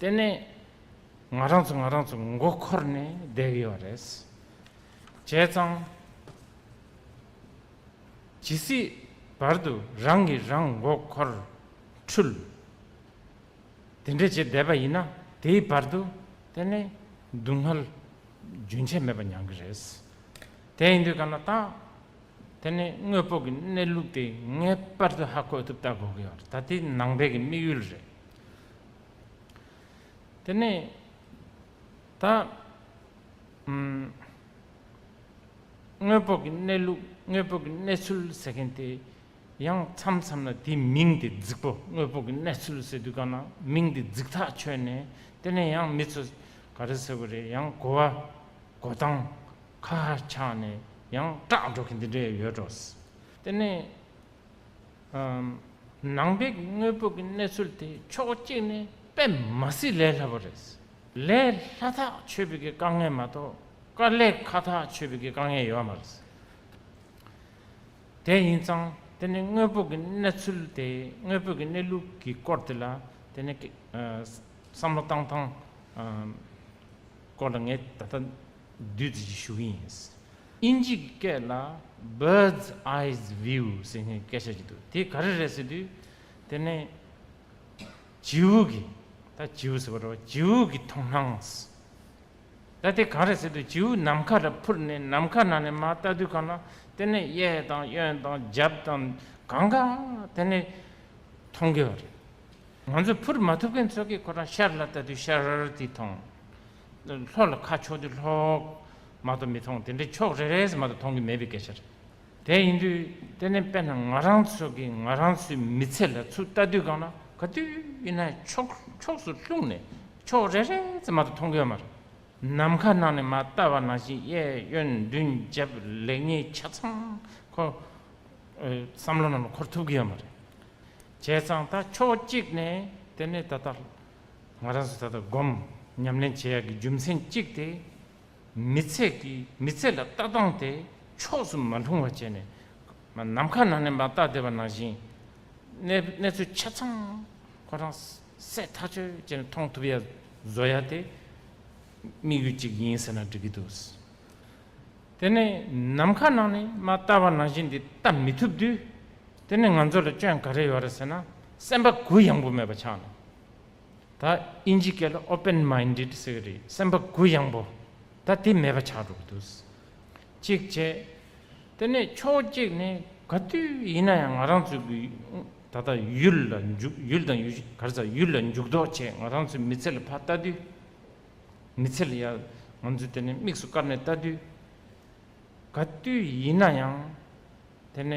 དེ་ནས་ང་རང་ཚོ་ང་རང་ཚོ་མགོ་འཁོར་ནས་བསྡད་ཀྱི་ཡོད་རེད། བྱས་ཙང་། ཇི་སྲིད་བར་དུ་རང་གིས་རང་མགོ་འཁོར། འཁྲུལ། དེ་འདྲས་བྱས་བསྡད་པ་ཡིན་ན། དེའི་བར་དུ་དེ་ནས་སྡུག་བསྔལ་རྒྱུན་ཆད་མེད་པ་མྱང་གི་རེད། དེ་ཡིན་དུས་གང་ལ་ད། དེ་ནས་དངོས་པོ་གི་གནས་ལུགས་དེ་ངེས་པར་དུ་ཧ་གོ་ཐུབ་ལྟ་དགོས་ཀྱི་ཡོད་རེད། ད་དེ་ནང་པའི་གི་དམིགས་ཡུལ་རེད། དེ་ནས་ད། ཨམ། དངོས་པོ་གི་གནས་ལུགས། དངོས་པོ་གི་གནས་ཚུལ་ཟེར་མཁན་དེ། ཡང་མཚམས་མཚམས་ལ་དེའི་མིང་དེ་རྫིག་པོ། དངོས་པོ་གི་གནས་ཚུལ་ཟེར་དུས་གང་ན་མིང་དེ་རྫིག་ཐག་ཆོད་ནས། དེ་ནས་ཡང་མི་ཚོ་ག་རེ་ཟེར་དགོས་རེད། ཡང་གོ་བ་གོ་སྟངས་ཁ་ཁ་ཆགས་ནས་ཡང་སྐྲག་འགྲོ་མཁན་དེ་འདྲ་ཡོད་འགྲོ། དེ་ནས། ཨམ། ནང་པའི་དངོས་པོ་གི་གནས་ཚུལ་དེ་ཕྱོགས་གཅིག་ནས་དཔེ་མ་སྲིད་ལས་སླ་པོ་རེད། ལས་སླ་ཐག་ཆོད་པའི་གི་དཀའ་ངལ་མ་གཏོགས་དཀའ་ལས་ཁག་ཐག་ཆོད་པའི་གི་དཀའ་ངལ་ཡོད་མ་རེད། དེ་ཡིན་ཙང་དེ་ནི་དངོས་པོ་གི་གནས་ཚུལ་དེ། དངོས་པོ་གི་གནས་ལུགས་ཀྱི་སྐོར་དེ་ལ་དེ་ནི་ཀི་ཨ། བསམ་བློ་བཏང་སྟངས། ཨམ། སྐོར་ལ་ངས་ད་ལྟ་བསྡུས་ཙམ་ཞིག་ཞུ་གི་ཡིན། དབྱིན་ཇིའི་སྐད་ལ་bird's eye view ཟེར་མཁན་སྐད་ཆ་ཅིག་འདུག་དེ་ག་རེ་རེད་ཟེར་དུས། དེ་ནས་བྱིའུ་གི། ད་བྱིའུ་ཟེར་བ་རེད་བ། བྱིའུ་གི་མཐོང་སྣང་། ད་དེ་གང་རེད་ཟེར་དུས། བྱིའུ་ནམ་མཁའ་ལ་འཕུར་ནས་ནམ་མཁའ་ནང་ནས་མར་ལྟ་དུས་གང་ན། དེ་ནས་གཡས་དང་གཡོན་དང་རྒྱབ་དང་གང་ག་དེ་ནས་མཐོང་གི་ཡོད་རེད། ང་ཚོས་འཕུར་མ་ཐུབ་མཁན་ཚོ་གིས་ཁོ་རང་ཤར་ལ་ལྟ་དུས་ཤར་དེ་མཐོང་། ལྷོ་ལ་ཁ་ཕྱོགས་དུས་ལྷོ་མ་གཏོགས་མི་མཐོང་། དེ་འདྲའི་ཕྱོགས་རེ་རེ་ཙམ་མ་གཏོགས་མཐོང་གི་མེད་པའི་སྐད་ཆ་རེད། དེ་ཡིན་དུས་དེ་ནི་དཔེར་ན་ང་རང་ཚོ་གིས་ང་རང་ཚོའི་མི་ཚེ་ལ་ཚུར་ལྟ་དུས་གང་ན། ག་དུས་ཡིན་ན་ཕྱོགས་ཕྱོགས་སུ་ལྷུང་ནས་ཕྱོགས་རེ་རེ་ཙམ་མ་གཏོགས་མཐོང་གི་ཡོད་མ་རེད། ནམ་མཁའ་ནང་ནས་མར་ལྟ་བ་ནང་བཞིན་གཡས་གཡོན་མདུན་རྒྱབ་ལེགས་ཉེས་ཆ་ཚང་ཁོ། ཨེ། བསམ་བློ་ནང་ལ་འཁོར་ཐུབ་ཀྱི་ཡོད་མ་རེད། བྱས་ཙང་ད་ཕྱོགས་གཅིག་ནས་དེ་ནས་ད་ལྟ་ང་རང་ཚོ་ད་ལྟ་སྒོམ་ཉམས་ལེན་བྱེད་ཡག་གི་རྒྱུ་མཚན་གཅིག་དེ། མི་ཚེ་གི་མི་ཚེ་ལ་ལྟ་སྟངས་དེ་ཕྱོགས་སུ་མ་ལྷུང་བ་བྱས་ནས། མ་ནམ་མཁའ་ནང་ནས་མར་ལྟ་བསྡད་པ་ནང་བཞིན། གནས་གནས་ཚུལ་ཆ་ཚང་ཁོ་རང་གསལ་ཐག་ཆོད་བྱས་ནས་མཐོང་ཐུབ་ཡ་བཟོ་ཡ་དེ་དམིགས་ཡུལ་གཅིག་ཡིན་ཟེར་ན་འགྲིག་གི་འདུག་དེ་ནས་ནམ་མཁའ་ནང་ནས་མར་ལྟ་བ་ནང་བཞིན་དེ་ལྟ་མི་ཐུབ་དུས། དེ་ནས་ང་ཚོ་ལ་སྐྱོན་ག་རེ་ཡོད་རེད་ཟེར་ན། སེམས་པ་གུ་ཡངས་པོ་མེད་པ་ཆགས་ནས། ད་དབྱིན་ཇིའི་སྐད་ལ་open minded ཟེར་གི་རེད། སེམས་པ་གུ་ཡངས་པོ། ད་དེ་མེད་པ་ཆགས་འགྲོ་གི་འདུག་གཅིག་བྱས། དེ་ནས་ཕྱོགས་གཅིག་ནས་ག་དུས་ཡིན་ན་ཡང་ང་རང་ཚོ་གི་ད་ལྟ་ཡུལ་ལ་འཇུག་ཡུལ་དང་ཡུལ་ག་རེ་ཟེར། ཡུལ་ལ་འཇུག་ལྡོག་བྱས་ང་རང་ཚོའི་མི་ཚེ་ལ་ཕར་ལྟ་དུས། མི་ཚེ་ལ་ཡ་ང་ཚོས་དེ་ནས་དམིགས་སུ་བཀར་ནས་ལྟ་དུས། ག་དུས་ཡིན་ན་ཡང་དེ་ནས་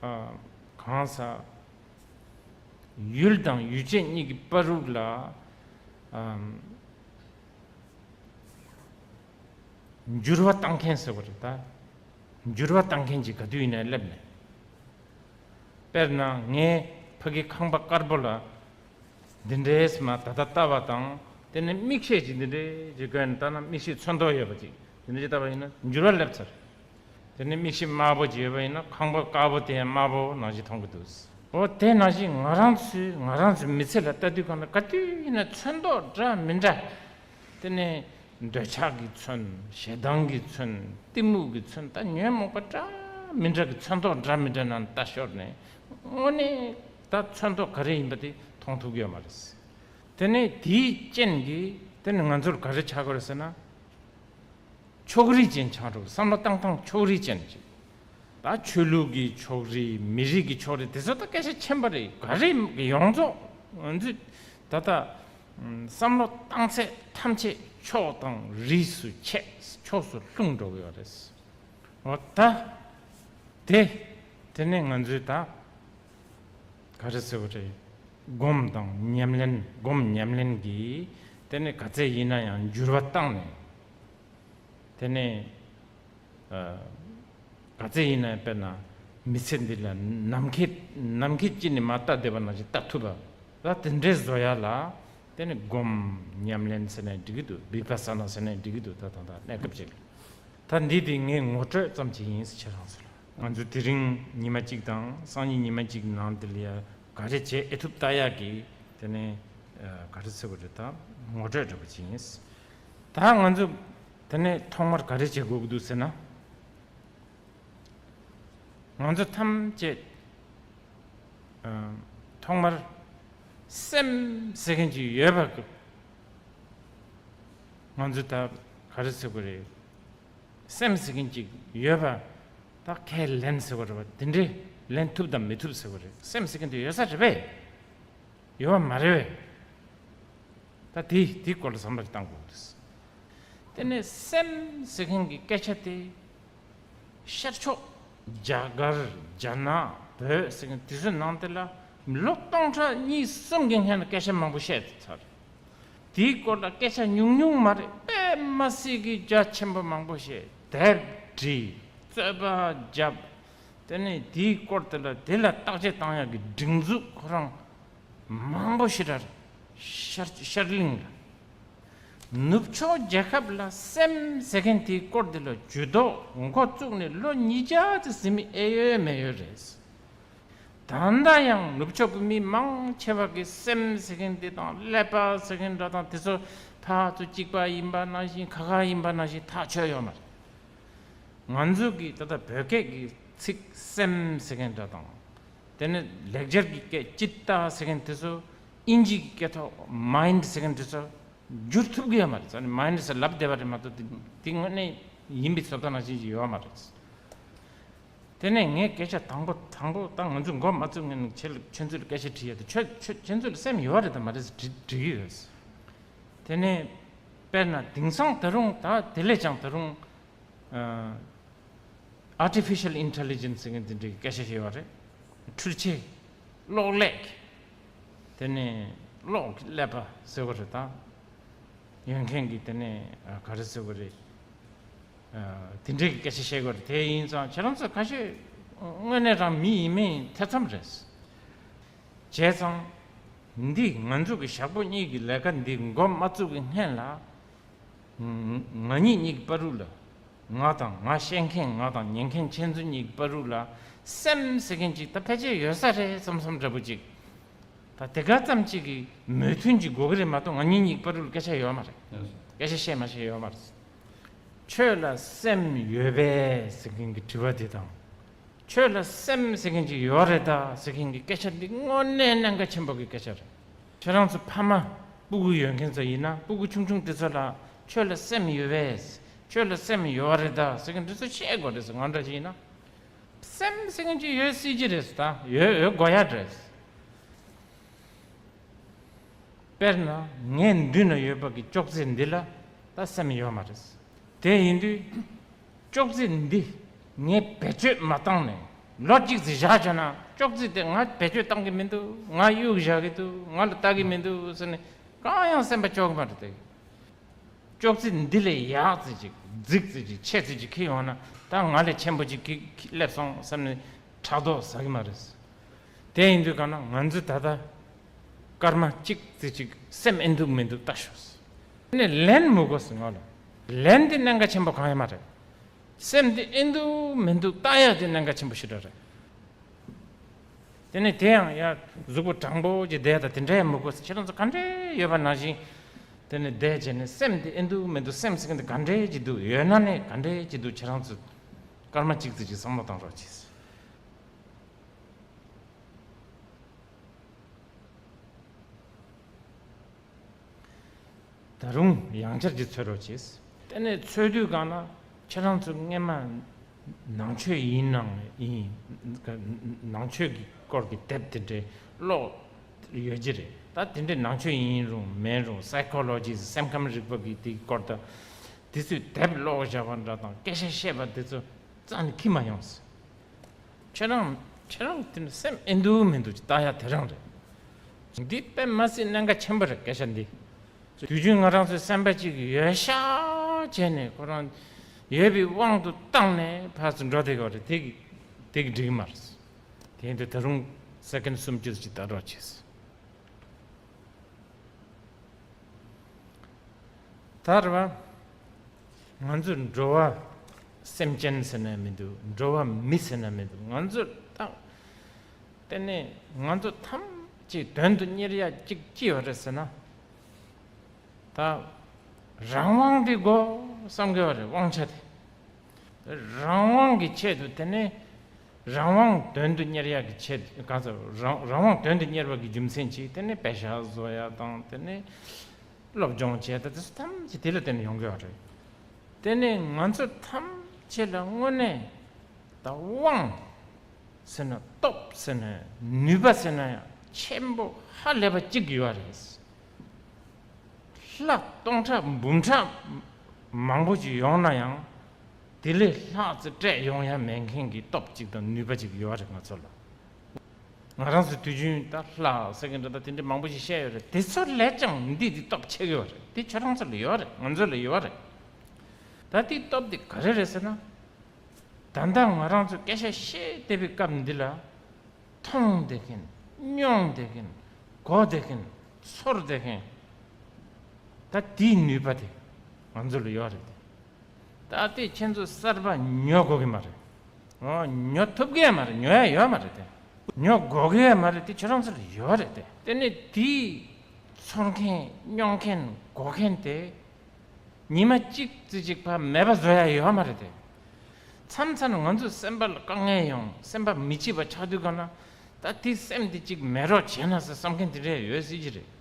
ཨ། གང་ཟག་ཡུལ་དང་ཡུལ་ཅན་གཉིས་ཀྱི་བར་དུ་ལ། ཨམ། འགྱུར་བ་བཏང་མཁན་ཟེར་བ་རེད་ད། འགྱུར་བ་བཏང་མཁན་ཅིག་ག་དུས་ཡིན་ན་སླེབས་ནས། དཔེར་ན་ངས་ཕ་གི་ཁང་པ་དཀར་པོ་ལ་འདི་འདྲས་མར་ད་ལྟ་ལྟ་བ་དང་། དེ་ནས་མིག་ཤེལ་ཅིག་འདི་འདྲས་ཅིག་བཀོན་ནས་ལྟ་ན། མིག་ཤེལ་ཚོན་མདོག་ཡོད་པ་ཅིག་འདི་འདྲས་ཅིག་ལྟ་བ་ཡིན་ན་འགྱུར་བ་སླེབས་ཚར། དེ་ནས་མིག་ཤེལ་དམར་པོ་ཅིག་ཡོད་པ་ཡིན་ན་ཁང་པ་དཀར་པོ་དེ་ཡང་དམར་པོ་ནང་བཞིན་མཐོང་གི་འདུག་འོ་དེ་ནང་བཞིན་ང་རང་ཚོའི་ང་རང་ཚོའི་མི་ཚེ་ལ་ལྟ་དུས་གང་ལ་ག་དུས་ཡིན་ན་ཚོན་མདོག་འདྲ་མི་འདྲ། དེ་ནས་འདོད་ཆགས་ཀྱི་ཚོན། ཞེ་སྡང་གི་ཚོན། གཏི་མུག་གི་ཚོན། ད་ཉོན་མོངས་པ་འདྲ་མི་འདྲ་གི་ཚོན་མདོག་འདྲ་མི་འདྲ་ནང་ལྟ་ཤོར་ནས། དངོས་གནས་ད་ཚོན་མདོག་ག་རེ་ཡིན་པ་དེ་མཐོང་ཐུབ་ཀྱི་ཡོད་མ་རེད། དེ་ནས་དེའི་རྐྱེན་གྱིས་དེ་ནས་ང་ཚོར་ག་རེ་ཆགས་ཀྱི་རེད་ཟེར་ན། ཕྱོགས་རིས་ཅན་ཆགས་འགྲོ། བསམ་བློ་བཏང་སྟངས་ཕྱོགས་རིས་ཅན་ཅིག་ད་ཆོས་ལུགས་ཀྱི་ཕྱོགས་རིས། མི་རིགས་ཀྱི་ཕྱོགས་རིས། དེ་ཚོ་ད་སྐད་ཆ་ཆེན་པོ་རེད། ག་རེ་ཡོངས་རྫོགས་ང་ཚོས་ད་ལྟ་བསམ་བློ་བཏང་ཚད་ཐམས་ཅད་ཕྱོགས་དང་རིས་སུ་ཆད། ཕྱོགས་སུ་ལྷུང་འགྲོ་གི་ཡོད་རེད། འོ་ད་དེ་དེ་ནས་ང་ཚོས་ད། ག་རེ་ཟེར་བ་རེད། སྒོམ་དང་ཉམས་ལེན། སྒོམ་ཉམས་ལེན་གྱིས་དེ་ནས་ག་ཚད་ཡིན་ན་ཡང་འགྱུར་བ་བཏང་ནས། དེ་ནས་ཨ། ག་ཚད་ཡིན་ན་ཡང་དཔེར་ན་མི་ཚེ་འདི་ལ་ནམ་མཁའི་ནམ་མཁའི་དཀྱིལ་ནས་མར་ལྟ་བསྡད་པ་ནང་བཞིན་ལྟ་ཐུབ་པ། ད་དེ་འདྲའི་བཟོ་ཡ་ལ་དེ་ནས་སྒོམ་ཉམས་ལེན་ཟེར་ནའི་འགྲིག་གི་འདུག་བི་པ་ས་ན་ཟེར་ནའི་འགྲིག་གི་འདུག་ད་ད་ད་གནས་སྐབས་ཅིག་ལ། ད་འདི་དེ་ངས་ངོ་སྤྲོད་ཙམ་ཅིག་ཡིན། ཁྱེད་རང་ཚོ་ལ། ང་ཚོ་དེ་རིང་ཉི་མ་གཅིག་དང་སང་ཉིན་ཉི་མ་གཅིག་ནང་དེ་ལ་ཡ་ག་རེ་བྱེད་ཨེ་ཐུབ་ལྟ་ཡག་གི་དེ་ནས་ག་རེ་ཟེར་དགོས་རེད། ད་ངོ་སྤྲོད་འདྲ་པོ་ཅིག་ཡིན། ད་ང་ཚོ་དེ་ནས་ཐོག་མར་ག་རེ་བྱེད་དགོས་ཀྱི་འདུག་ཟེར་ན། ང་ཚོ་ཐམས་ཅད་ཐོག་མར་སེམས་ཟེར་མཁན་ཅིག་ཡོད་པ་གི། ང་ཚོ་ད་ག་རེ་ཟེར་དགོས་རེད། སེམས་ཟེར་མཁན་ཅིག་ཡོད་པ་ད་ཁས་ལེན་ཟེར་དགོས་རེད་པ། དེ་འདྲའི་ལེན་ཐུབ་དང་མི་ཐུབ་ཟེར་དགོས་རེད། སེམས་ཟེར་མཁན་དེ་ཡོད་ས་རེད་པས། ཡོད་པ་མ་རེད་པས། ད་དེ་དེའི་སྐོར་ལ་བསམ་བློ་བཏང་དགོས་རེད། དེ་ནས་སེམས་ཟེར་མཁན་གྱི་སྐད་ཆ་དེ་ཤར་ཕྱོགས་རྒྱ་གར་རྒྱ་ནག་བོད་ཟེར་མཁན་དེ་ཚོའི་ནང་དེ་ལ་ལོ་སྟོང་ཕྲག་གཉིས་གསུམ་གྱི་སྔོན་ལ་སྐད་ཆ་མང་པོ་བཤད་ཚར། དེའི་སྐོར་ལ་སྐད་ཆ་ཉུང་ཉུང་མ་རེད། དཔེ་མ་སྲིད་ཀྱི་རྒྱ་ཆེན་པོ་མང་པོ་བཤད། དེབ་བྲིས། རྩོད་པ་བརྒྱབ། དེ་ནས་དེའི་སྐོར་དེ་ལ་དེ་ལ་བརྟག་དཔྱད་བཏང་ཡག་གི་སྒྲིག་འཛུགས་ཁོ་རང་མང་པོ་ཞེ་དྲག་ཤར་ཤར་གླིང་ལ། ནུབ་ཕྱོགས་རྒྱལ་ཁབ་ལ་སེམས་ཟེར་མཁན་དེའི་སྐོར་དེ་ལ་ཇུས་གཏོགས་འགོ་བཙུགས་ནས་ལོ་ཉིས་བརྒྱ་ཙམ་ཟིན་མི་ཨེ་ཡོད་མེད་ཡོད་རེད། ད་ལྟ་ཡང་ནུབ་ཕྱོགས་ཀྱི་མི་མང་ཆེ་བ་གིས་སེམས་ཟེར་མཁན་འདི་དང་ཀླད་པ་ཟེར་མཁན་འདྲ་དང་དེ་ཚོ་ཕར་ཚུར་གཅིག་པ་ཡིན་པ་ནང་བཞིན་ཁ་ཁ་ཡིན་པ་ནང་བཞིན་ཐག་ཆོད་ཡོད་མ་རེད། ང་ཚོ་གི་ད་ལྟ་བོད་སྐད་ཀྱི་ཚིག་སེམས་ཟེར་མཁན་འདྲ་དང་། དེ་ནས་ལེགས་སྦྱར་གྱི་སྐད་ཅིཏྟ་ཟེར་མཁན་དེ་ཚོ་ཨིན་ཇི་གི་སྐད་ཐོག་མའིན་ཌི་ཟེར་མཁན་དེ་ཚོ་བསྒྱུར་ཐུབ་ཀྱི་ཡོད་མ་རེད། ཙང་ནི་མའིན་ཌི་ཟེར་ལབ་བསྡད་པ་རེད་མ་གཏོགས་དེ་དེ་དངོས་གནས་ཡིན་པའི་བཟོ་ལྟ་ནང་བཞིན་ཅིག་ཡོད་མ་རེད། དེ་ནས་ངས་སྐད་ཆ་དང་པོ་དང་པོ་ད་ང་ཚོས་འགོ་མ་བཙུགས་སྔོན་ནས་ཁྱེད་ལ་ཁྱེད་ཚོ་ལ་སྐད་ཆ་དྲིས་ཡ་དེ། ཁྱོད་ཁྱོད་ཁྱེད་ཚོ་ལ་སེམས་ཡོད་རེད་དམ་མ་རེད་ཟེར་དྲི་དྲི་གི་ཡོད། དེ་ནས་དཔེར་ན་དེང་སང་ད་རུང་ད་དེ་ལས་ཀྱང་ད་རུང་ཨ་artificial intelligence ཟེར་མཁན་དེ་འདྲའི་སྐད་ཆ་བཤད་ཡོད་རེད། འཕྲུལ་ཆས། གློག་ཀླད། དེ་ནས་གློག་གི་ཀླད་པ་ཟེར་བ་རེད་ད། ཡོད་མཁན་གྱི་དེ་ནས་ཨ་ག་རེ་ཟེར་དགོས་རེད། ཨ་དེ་འདྲའི་སྐད་ཆ་བཤད་དགོས་རེད། དེ་ཡིན་ཙང་ཁྱེད་རང་ཚོ་ཁ་ཤས་དངོས་གནས་རང་མི་ཡིན་མིན་ཐེ་ཚོམ་རེད། བྱས་ཙང་འདི་ང་ཚོ་གི་ཞག་པོ་གཉིས་ཀྱི་ལས་ཀ་འདི་འགོ་མ་བཙུགས་ཀྱི་སྔན་ལ། ང་གཉིས་གཉིས་ཀྱི་བར་དུ་ལ། ང་དང་ང་བཤད་མཁན་ང་དང་ཉན་མཁན་ཁྱེད་ཚོ་གཉིས་ཀྱི་བར་དུ་ལ་སེམས་ཟེར་མཁན་ཅིག་ད་ཕལ་ཆེར་ཡོད་ས་རེད་བསམ་བསམ་འདྲ་པོ་ཅིག་ད་དེ་ག་ཙམ་ཅིག་གི་མོས་མཐུན་ཅིག་དགོས་ཀྱི་རེད་མ་གཏོགས་ང་གཉིས་གཉིས་ཀྱི་བར་དུ་ལ་སྐད་ཆ་ཡོད་མ་རེད། ཡོད་སོང་། སྐད་ཆ་བཤད་མ་བཤད་ཡོད་མ་རེད། ཁྱོད་ལ་སེམས་ཡོད་པས་ཟེར་མཁན་གྱི་དྲི་བ་དེ་དང་། ཁྱོད་ལ་སེམས་ཟེར་མཁན་ཅིག་ཡོད་རེད་ད་ཟེར་མཁན་གྱི་སྐད་ཆ་འདི་དངོས་གནས་གནད་འགག་ཆེན་པོ་གི་སྐད་ཆ་རེད། ཁྱེད་རང་ཚོ་ཕ་མ་སྤུ་གུ་ཡོད་མཁན་ཚོ་ཡིན་ན་སྤུ་གུ་ཆུང་ཆུང་དེ་ཚོ་ལ་ཁྱོད་ལ་སེམས་ཡོད་པས། ཁྱོད་ལ་སེམས་ཡོད་རེད་ད་ཟེར་མཁན་འདི་ཚོ་བཤད་དགོས་རེད་ཟེར། ང་འདྲ་ཞིག་ཡིན་ན། སེམས་ཟེར་མཁན་ཅིག་ཡོད་སྲིད་ཀྱི་རེད་ད། ཡོད་ཡོད་དགོས་ཡ་རེད། དཔེར་ན་ངའི་མདུན་ན་ཡོད་པ་གི་ཅོག་ཙེ་འདི་ལ་ད་སེམས་ཡོད་མ་རེད། དེ་ཡིན་དུས་ཅོག་ཙེ་འདི་ངས་བེད་སྤྱོད་མ་བཏང་ནས་ལོ་གཅིག་ཙམ་བཞག་བྱས་ན་ཅོག་ཙེ་དེ་ང་བེད་སྤྱོད་བཏང་གི་མི་འདུག་ང་གཡུག་བཞག་གི་འདུག་ང་ལ་ལྟ་གི་མི་འདུག་ཟེར་ནས་གང་ཡང་སེམས་པ་སྐྱོ་གི་མ་རེད་དེ། ཅོག་ཙེ་འདི་ལས་ཡག་ཙི་ཅིག་རྫིག་ཙི་ཅིག་ཆེ་ཙི་ཅིག་ཁྱེར་ཡོང་ན་ད་ང་ལས་ཆེན་པོ་ཅིག་ཁྱེར་ཁྱེར་སླེབས་སོང་བསམ་ནས་ཕྲག་དོག་ཟ་གི་མ་རེད། དེ་ཡིན་དུས་གང་ན་ང་ཚོས་ད་ལྟ་སྐར་མ་གཅིག་ཙི་ཅིག་སེམས་ཨེ་འདུག་མི་འདུག་ལྟ་ཤོག་དེ་ནས་ལན་མི་དགོས་སུ་ང་ལ་ལན་དེ་གནད་འགག་ཆེན་པོ་གང་ཡང་མ་རེད། སེམས་དེ་ཨེ་འདུག་མི་འདུག་ལྟ་ཡག་དེ་གནད་འགག་ཆེན་པོ་ཞེ་དྲག་རེད། དེ་ནས་དེ་ཡང་ཡ་གཟུགས་པོ་དྲང་པོ་ཅིག་བསྡད་ད་དེ་འདྲ་ཡང་མི་དགོས། ཁྱེད་རང་ཚོ་ག་འདྲས་ཡོད་པ་ནང་བཞིན་དེ་ནས་བསྡད་བྱས་ནས་སེམས་དེ་ཨེ་འདུག་མི་འདུག་སེམས་ཟེར་མཁན་དེ་ག་འདྲས་ཅིག་འདུག་ཡོད་ན་ནས་ག་འདྲས་ཅིག་འདུག་ཁྱེད་རང་ཚོ་སྐར་མ་གཅིག་ཙམ་ཅིག་བསམ་བློ་བཏང་རོགས་གྱིས། ད་རུང་ཡང་བསྐྱར་གྱིས་འཚོལ་རོགས་གྱིས། དེ་ནས་འཚོལ་དུས་གང་ན་ཁྱེད་རང་ཚོ་སྔན་མ་ནང་ཆོས་ཡིན་ནའང་ཡིན། ནང་ཆོས་ཀྱི་སྐོར་གྱི་དེབ་དེ་འདྲའི་ཀློག་ཡོད་ཀྱི་རེད། ད་དེ་འདྲའི་ནང་ཆོས་ཡིན་རུང་མིན་རུང་སའི་ཁོ་ལོ་ཇི་སེམས་ཁམས་རིག་པ་གི་དེའི་སྐོར་དང་དེ་ཚོའི་དེབ་ཀློག་བཞག་པ་འདྲ་དང་སྐད་ཆ་བཤད་པ་དེ་ཚོ་རྩ་ནས་ཁྱི་མ་ཡོང་། ཁྱེད་རང་ཁྱེད་རང་དེ་ནི་སེམས་ཨེ་འདུག་མི་འདུག་ཅིག་ལྟ་ཡ་དེ་རང་རེད། འདི་དཔེ་མ་སྲིད་གནད་འགག་ཆེན་པོ་རེད་སྐད་ཆ་འདི། དུས་རྒྱུན་ང་རང་ཚོའི་སེམས་པ་གཅིག་ཡོད་ཤག་བྱས་ནས་ཁོ་རང་ཡོད་པའི་དབང་དུ་བཏང་ནས་ཕར་ཚུར་འགྲོ་བསྡད་ཡོད་རེད། དེ་གི་དེ་གི་འགྲིག་གི་མ་རེད། དེ་ཡིན་དུས་ད་རུང་སེ་ཀེན་སུམ་ཅུ་ཅིག་ལྟ་རོགས་བྱས། ད་རེད་བ། ང་ཚོས་འགྲོ་བ་ སེམས་ཅན་ཟེར་ན་མི་འདུག་འགྲོ་བ་མི་ཟེར་ན་མི་འདུག་ང་ཚོ་ད་དེ་ནས་ང་ཚོ་ཐམས་ཅད་དོན་དུ་གཉེར་ཡ་གཅིག་ཅི་ཡོད་རེད་ཟེར་ན། ད་རང་དབང་དེ་དགོས་བསམ་གི་ཡོད་རེད། དབང་ཆ་དེ་རང་དབང་གི་ཆེད་དུ། དེ་ནས་རང་དབང་དོན་དུ་གཉེར་ཡ་གི་ཆེད་དུ། གང་ཟེར། རང་རང་དབང་དོན་དུ་གཉེར་བ་གི་རྒྱུ་མཚན་གྱིས། དེ་ནས་པེ་ཤག་བཟོ་ཡ་དང་། དེ་ནས་སློབ་སྦྱོང་བྱས། ད་དེ་ཚོ་ཐམས་ཅད་དེ་ལ་བརྟེན་ནས་ཡོང་གི་ཡོད་རེད། དེ་ནས་ང་ཚོ་ཐམས་ཅད་ལ་དངོས་གནས་ད་དབང་ཟེར་ན། སྟོབས་ཟེར་ན། ནུས་པ་ཟེར་ན་ཡང་ཆེན་པོ་ཧ་ལས་པ་གཅིག་ཡོད་རེད། ལྷ་སྟོང་ཕྲག་འབུམ་ཕྲག་མང་པོ་ཅིག་ཡོང་ན་ཡང་། དེ་ལས་ལྷག་ཙམ་སྤྲད་ཡོང་ཡ་མེད་མཁན་གྱི་སྟོབས་གཅིག་དང་ནུས་པ་གཅིག་ཡོད་རེད་ང་ཚོ་ལ། ང་རང་ཚོ་དུས་རྒྱུན་ད་ལྷ་ཟེར་གི་འདྲ། ད་དེ་འདྲ་མང་པོ་ཞིག་བཤད་ཡོད་རེད། དེ་ཚོ་ལས་ཀྱང་འདི་འདི་སྟོབས་ཆེ་གི་ཡོད་རེད། དེ་ཁྱོད་རང་ཚོ་ལ་ཡོད་རེད། ང་ཚོ་ལ་ཡོད་རེད། ད་དེའི་སྟོབས་དེ་ག་རེ་རེད་ཟེར་ན། ད་ལྟ་ང་རང་ཚོ་སྐད་ཆ་བཤད་བསྡད་པའི་སྐབས་འདི་ལ། མཐོང་བསྡད་མཁན། མྱོང་བསྡད་མཁན། གོ་བསྡད་མཁན། ཚོར་བསྡད་མཁན། ད་དེའི་ནུས་པ་དེ་ང་ཚོ་ལ་ཡོད་རེད་དེ། ད་ལྟའི་ཁྱེད་ཚོ་གསར་པ་ཉོ་དགོས་ཀྱི་མ་རེད། ཨོ། ཉོ་ཐུབ་ཀྱི་མ་རེད། ཉོ་ཡ་ཡོད་མ་རེད་དེ། ཉོ་དགོས་ཀྱི་མ་རེད་དེ། ཁྱོད་རང་ཚོ་ལ་ཡོད་རེད་དེ། དེ་ནས་དེའི་ཚོར་མཁན། མྱོང་མཁན། གོ་མཁན་དེ་ཉི་མ་གཅིག་ཙམ་ཅིག་ཕར་མེད་པ་བཟོ་ཡ་ཡོད་མ་རེད་དེ། མཚམས་མཚམས་ང་ཚོའི་སེམས་པ་ལ་དཀའ་ངལ་ཡོང་། སེམས་པ་མི་སྐྱིད་པ་ཆགས་དུས་སྒང་ལ། ད་དེ་སེམས་དེ་གཅིག་མེད་རོགས་བྱས་ན་ཟེར་བསམ་མཁན་དེ་འདྲ་ཡོད་སྲིད་ཀྱི་རེད།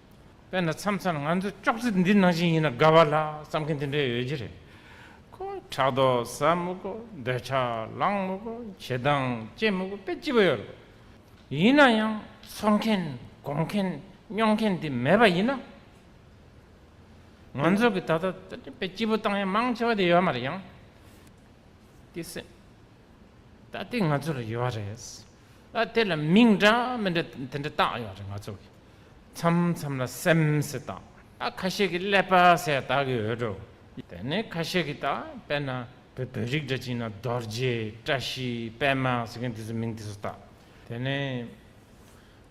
དཔེར་ན་མཚམས་མཚམས་ང་ཚོ་ཅོག་ཙེ་འདི་ནང་བཞིན་ཡིན་ན་དགའ་བ་ལ་བསམ་མཁན་དེ་འདྲ་ཡོད་ཀྱི་རེད། ཁོ་ཕྲག་དོག་ཟ་མི་དགོས། འདོད་ཆགས་ལངས་མི་དགོས། ཞེ་སྡང་སྐྱེ་མི་དགོས། དཔེ་སྐྱིད་པོ་ཡོད་རེད། ཡིན་ན་ཡང་ཚོར་མཁན། གོ་མཁན། མྱོང་མཁན་དེ་མེད་པ་ཡིན་ན། ང་ཚོ་གི་ད་ལྟ་དཔེ་སྐྱིད་པོ་བཏང་ཡ་མང་ཆེ་བ་དེ་ཡོད་མ་རེད་ཡང་། དེ་སེམས། ད་དེ་ང་ཚོ་ལ་ཡོད་རེད། ད་དེ་ལ་མིང་འདྲ་མི་འདྲ་དེ་འདྲ་བཏགས་ཡོད་རེད་ང་ཚོ་གི། མཚམས་མཚམས་ལ་སེམས་ཟེར་བཏགས། ད་ཁ་ཤས་ཀྱིས་ཀླད་པ་ཟེར་བཏགས་ཀྱི་ཡོད་འགྲོ། དེ་ནས་ཁ་ཤས་ཀྱིས་ད་དཔེར་ན་བོད་བོད་རིགས་འདྲ་ཅིག་ཡིན་ན་རྡོ་རྗེ། བཀྲ་ཤིས། པད་མ་ཟེར་མཁན་དེ་ཚོ་མིང་དེ་ཚོ་བཏགས། དེ་ནས་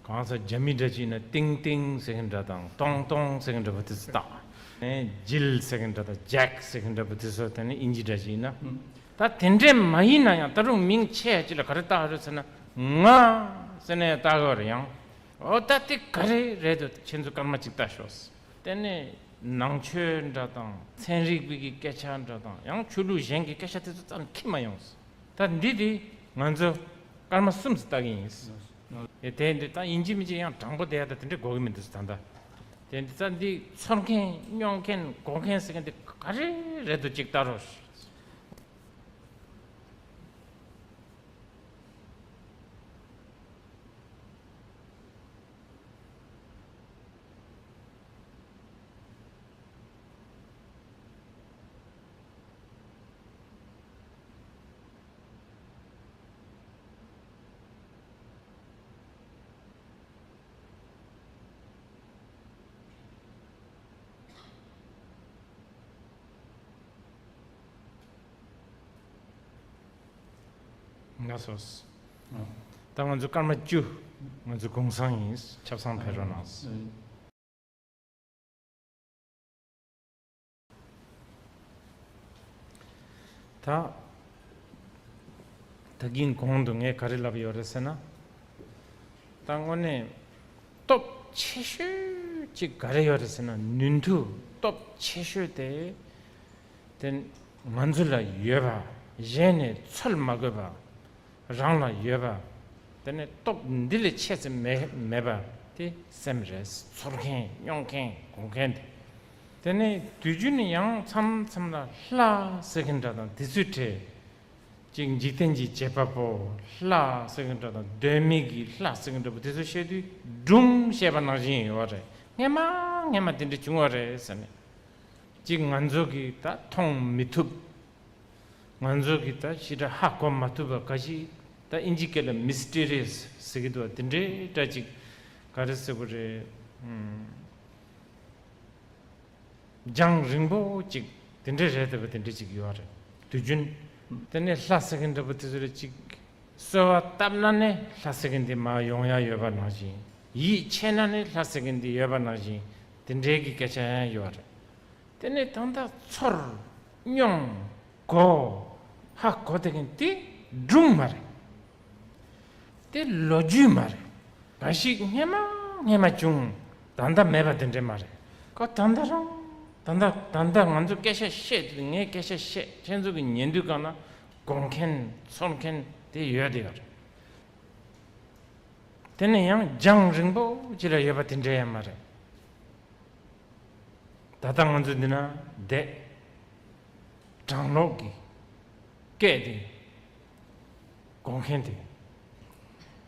གང་ཟག་རྒྱ་མི་འདྲ་ཅིག་ཡིན་ན་ཏིང་ཏིང་ཟེར་མཁན་འདྲ་དང་། ཏོང་ཏོང་ཟེར་མཁན་འདྲ་པོ་དེ་ཚོ་བཏགས། ཨེ། ཇིལ་ཟེར་མཁན་འདྲ་དང་། ཇེག་ཟེར་མཁན་འདྲ་པོ་དེ་ཚོ། དེ་ནས་ཨིན་ཇི་འདྲ་ཅིག་ཡིན་ན། ད་དེ་འདྲས་མ་ཡིན་ན་ཡང་ད་རུང་མིང་ཆེ་ཅིག་ལ་ག་རེ་བཏགས་རེད་ཟེར་ན། ང་ཟེར་ནས་བཏགས་ཡོད་རེད་ཡང་། འོ། ད་དེ་ག་རེ་རེད་འདུག་ཁྱེད་ཚོ་སྐར་མ་གཅིག་བལྟ་ཤོག་དེ་ནས་ནང་ཆོས་འདྲ་དང་། ཚན་རིག་པའི་གི་སྐད་ཆ་འདྲ་དང་། ཡང་ཆོས་ལུགས་གཞན་གྱི་སྐད་ཆ་དེ་ཚོ་རྩ་ནས་འཁྱེར་མ་ཡོང་། ད་འདི་དེ་ང་ཚོ་སྐར་མ་གསུམ་ཙམ་ལྟ་གི་ཡིན། ཨེ། དེ་འདི་ད་ཡིན་གཅིག་མིན་གཅིག་ཡང་དྲང་པོ་བསྡད་ཡ་ད་དེ་འདྲ་དགོས་ཀྱི་མི་འདུག་ད་ལྟ། དེ་འདི་ད་འདི་ཚོར་མཁན། མྱོང་མཁན། གོ་མཁན་ཟེར་མཁན་དེ་ག་རེ་རེད་འདུག་ཅིག་ལྟ་རོགས། ལགས་སོ། ད་ང་ཚོ་སྐར་མ་བཅུ། ང་ཚོ་གུང་སེང་ཡིན། ཆབ་གསང་ཕེབས་རོགས་གནང་། ད་ད་གིན་གོང་དུ་ངས་ག་རེ་ལབ་ཡོད་རེད་ཟེར་ན། ད་དངོས་གནས་སྟོབས་ཆེ་ཤོས་ཅིག་ག་རེ་ཡོད་རེད་ཟེར་ན། ནུས་མཐུ་སྟོབས་ཆེ་ཤོས་དེ། དེ་ང་ཚོ་ལ་ཡོད་པ། གཞན་ནས་འཚོལ་མ་དགོས་པ། རང་ལ་ཡོད་པ། དེ་ནས་སྟོབས་འདི་ལས་ཆེ་ཙམ་མེད་མེད་པ་དེ་སེམས་རེད། ཚོར་མཁན། མྱོང་མཁན། གོ་མཁན་དེ། དེ་ནས་དུས་རྒྱུན་ནས་ཡང་མཚམས་མཚམས་ལ་ལྷ་ཟེར་མཁན་འདྲ་དང་དེ་ཚོའི་གྲས་ཅིག། འཇིག་རྟེན་གྱི་བྱེད་པ་པོ་ལྷ་ཟེར་མཁན་འདྲ་དང་། གདོད་མའི་གི་ལྷ་ཟེར་མཁན་འདྲ་པོ་དེ་ཚོ་བཤད་དུས་སྒྲུང་བཤད་པ་ནང་བཞིན་ཡོད་རེད། སྔན་མ་སྔན་མ་དེ་འདྲ་བྱུང་བ་རེད་ཟེར་ནས། ཅིག་ང་ཚོ་གིས་ད་མཐོང་མི་ཐུབ། ང་ཚོ་གིས་ད་ཞེ་དྲག་ཧ་གོ་མ་ཐུབ་པ་འགའ་ཞིག། ད་ཨིན་ཇི་སྐད་ལ་མི་སི་ཊི་རི་ཡ་སི་ཟེར་གྱི་འདུག་བ། དེ་འདྲའི་འདྲ་ཅིག་ག་རེ་ཟེར་དགོས་རེད། ཨུམ། རྒྱང་རིང་པོ་ཅིག་དེ་འདྲའི་རེད་བསྡད་པ་དེ་འདྲ་ཅིག་ཡོད་རེད། དུས་རྒྱུན། དེ་ནས་ལྷ་ཟེར་མཁན་འདྲ་པོ་དེ་ཚོ་ལ་ཅིག་གསོལ་བ་བཏབ་ན་ནི་ལྷ་ཟེར་མཁན་དེ་མར་ཡོང་ཡ་ཡོད་པ་ནང་བཞིན། ཡིད་ཆེས་ན་ནི་ལྷ་ཟེར་མཁན་དེ་ཡོད་པ་ནང་བཞིན། དེ་འདྲའི་གི་སྐད་ཆ་ཡང་ཡོད་རེད། དེ་ནས་ད་ལྟ་ཚོར། མྱོང་། གོ། ཧ་གོ་བསྡད་མཁན་དེ་སྒྲུང་མ་རེད། དེ་ལོ་རྒྱུས་མ་རེད། ག་ཞིག་སྔས་མ་སྔས་མ་བྱུང་། ད་ལྟ་མེད་པ་དེ་འདྲས་མ་རེད། ཁོ་ད་ལྟ་རང་ད་ལྟ་ད་ལྟ་ང་ཚོ་སྐད་ཆ་བཤད་དུས། ངས་སྐད་ཆ་བཤད། ཁྱེད་ཚོ་གི་ཉན་དུས་སྒང་ལ་གོ་མཁན་ཚོར་མཁན་དེ་ཡོད་དེ་ཡོད་རེད། དེ་ནས་ཡང་རྒྱང་རིང་པོ་ཅིག་ལ་ཡོད་པ་དེ་འདྲས་ཡང་མ་རེད། ད་ལྟ་ང་ཚོ་འདི་ན་བསྡད། གྲང་ལོག་གི་སྐད་དེ་གོ་མཁན་དེ་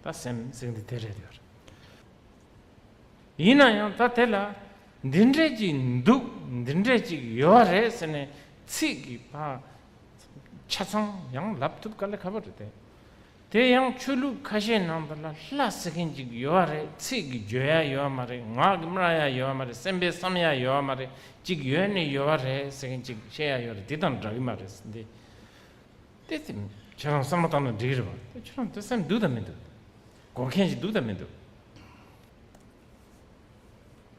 ད་སེམས་ཟེར་འདི་དེ་རེད་ཡོད། ཡིན་ན་ཡང་ད་དེ་ལ་འདི་འདྲས་ཅིག་འདུག་འདི་འདྲས་ཅིག་ཡོད་རེད་ཟེར་ནས་ཚིག་གི་ཕ་ཆ་ཚང་ཡང་ལབ་ཐུབ་དཀའ་ལས་ཁག་པོ་རེད་དེ། དེ་ཡང་ཆོས་ལུགས་ཁ་ཤས་ནང་དུ་ལ་ལྷ་ཟེར་མཁན་ཅིག་ཡོད་རེད། ཚིག་གིས་བརྗོད་ཡ་ཡོད་མ་རེད། ངག་གིས་སྨྲ་ཡ་ཡོད་མ་རེད། སེམས་པས་བསམ་ཡ་ཡོད་མ་རེད། ཅིག་ཡོད་ནི་ཡོད་རེད་ཟེར་མཁན་ཅིག་བཤད་ཡ་ཡོད་རེད། དེ་དང་འདྲ་གི་མ་རེད་འདི། དེ་དེ་ཁྱེད་རང་བསམ་བློ་བཏང་ན་འགྲིག་གི་རེད་པ། དེ་ཁྱེད་རང་དེ་སེམས་འདུག་དང་མི་འདུག་གོ་མཁན་ཞིག་འདུག་དང་མི་འདུག་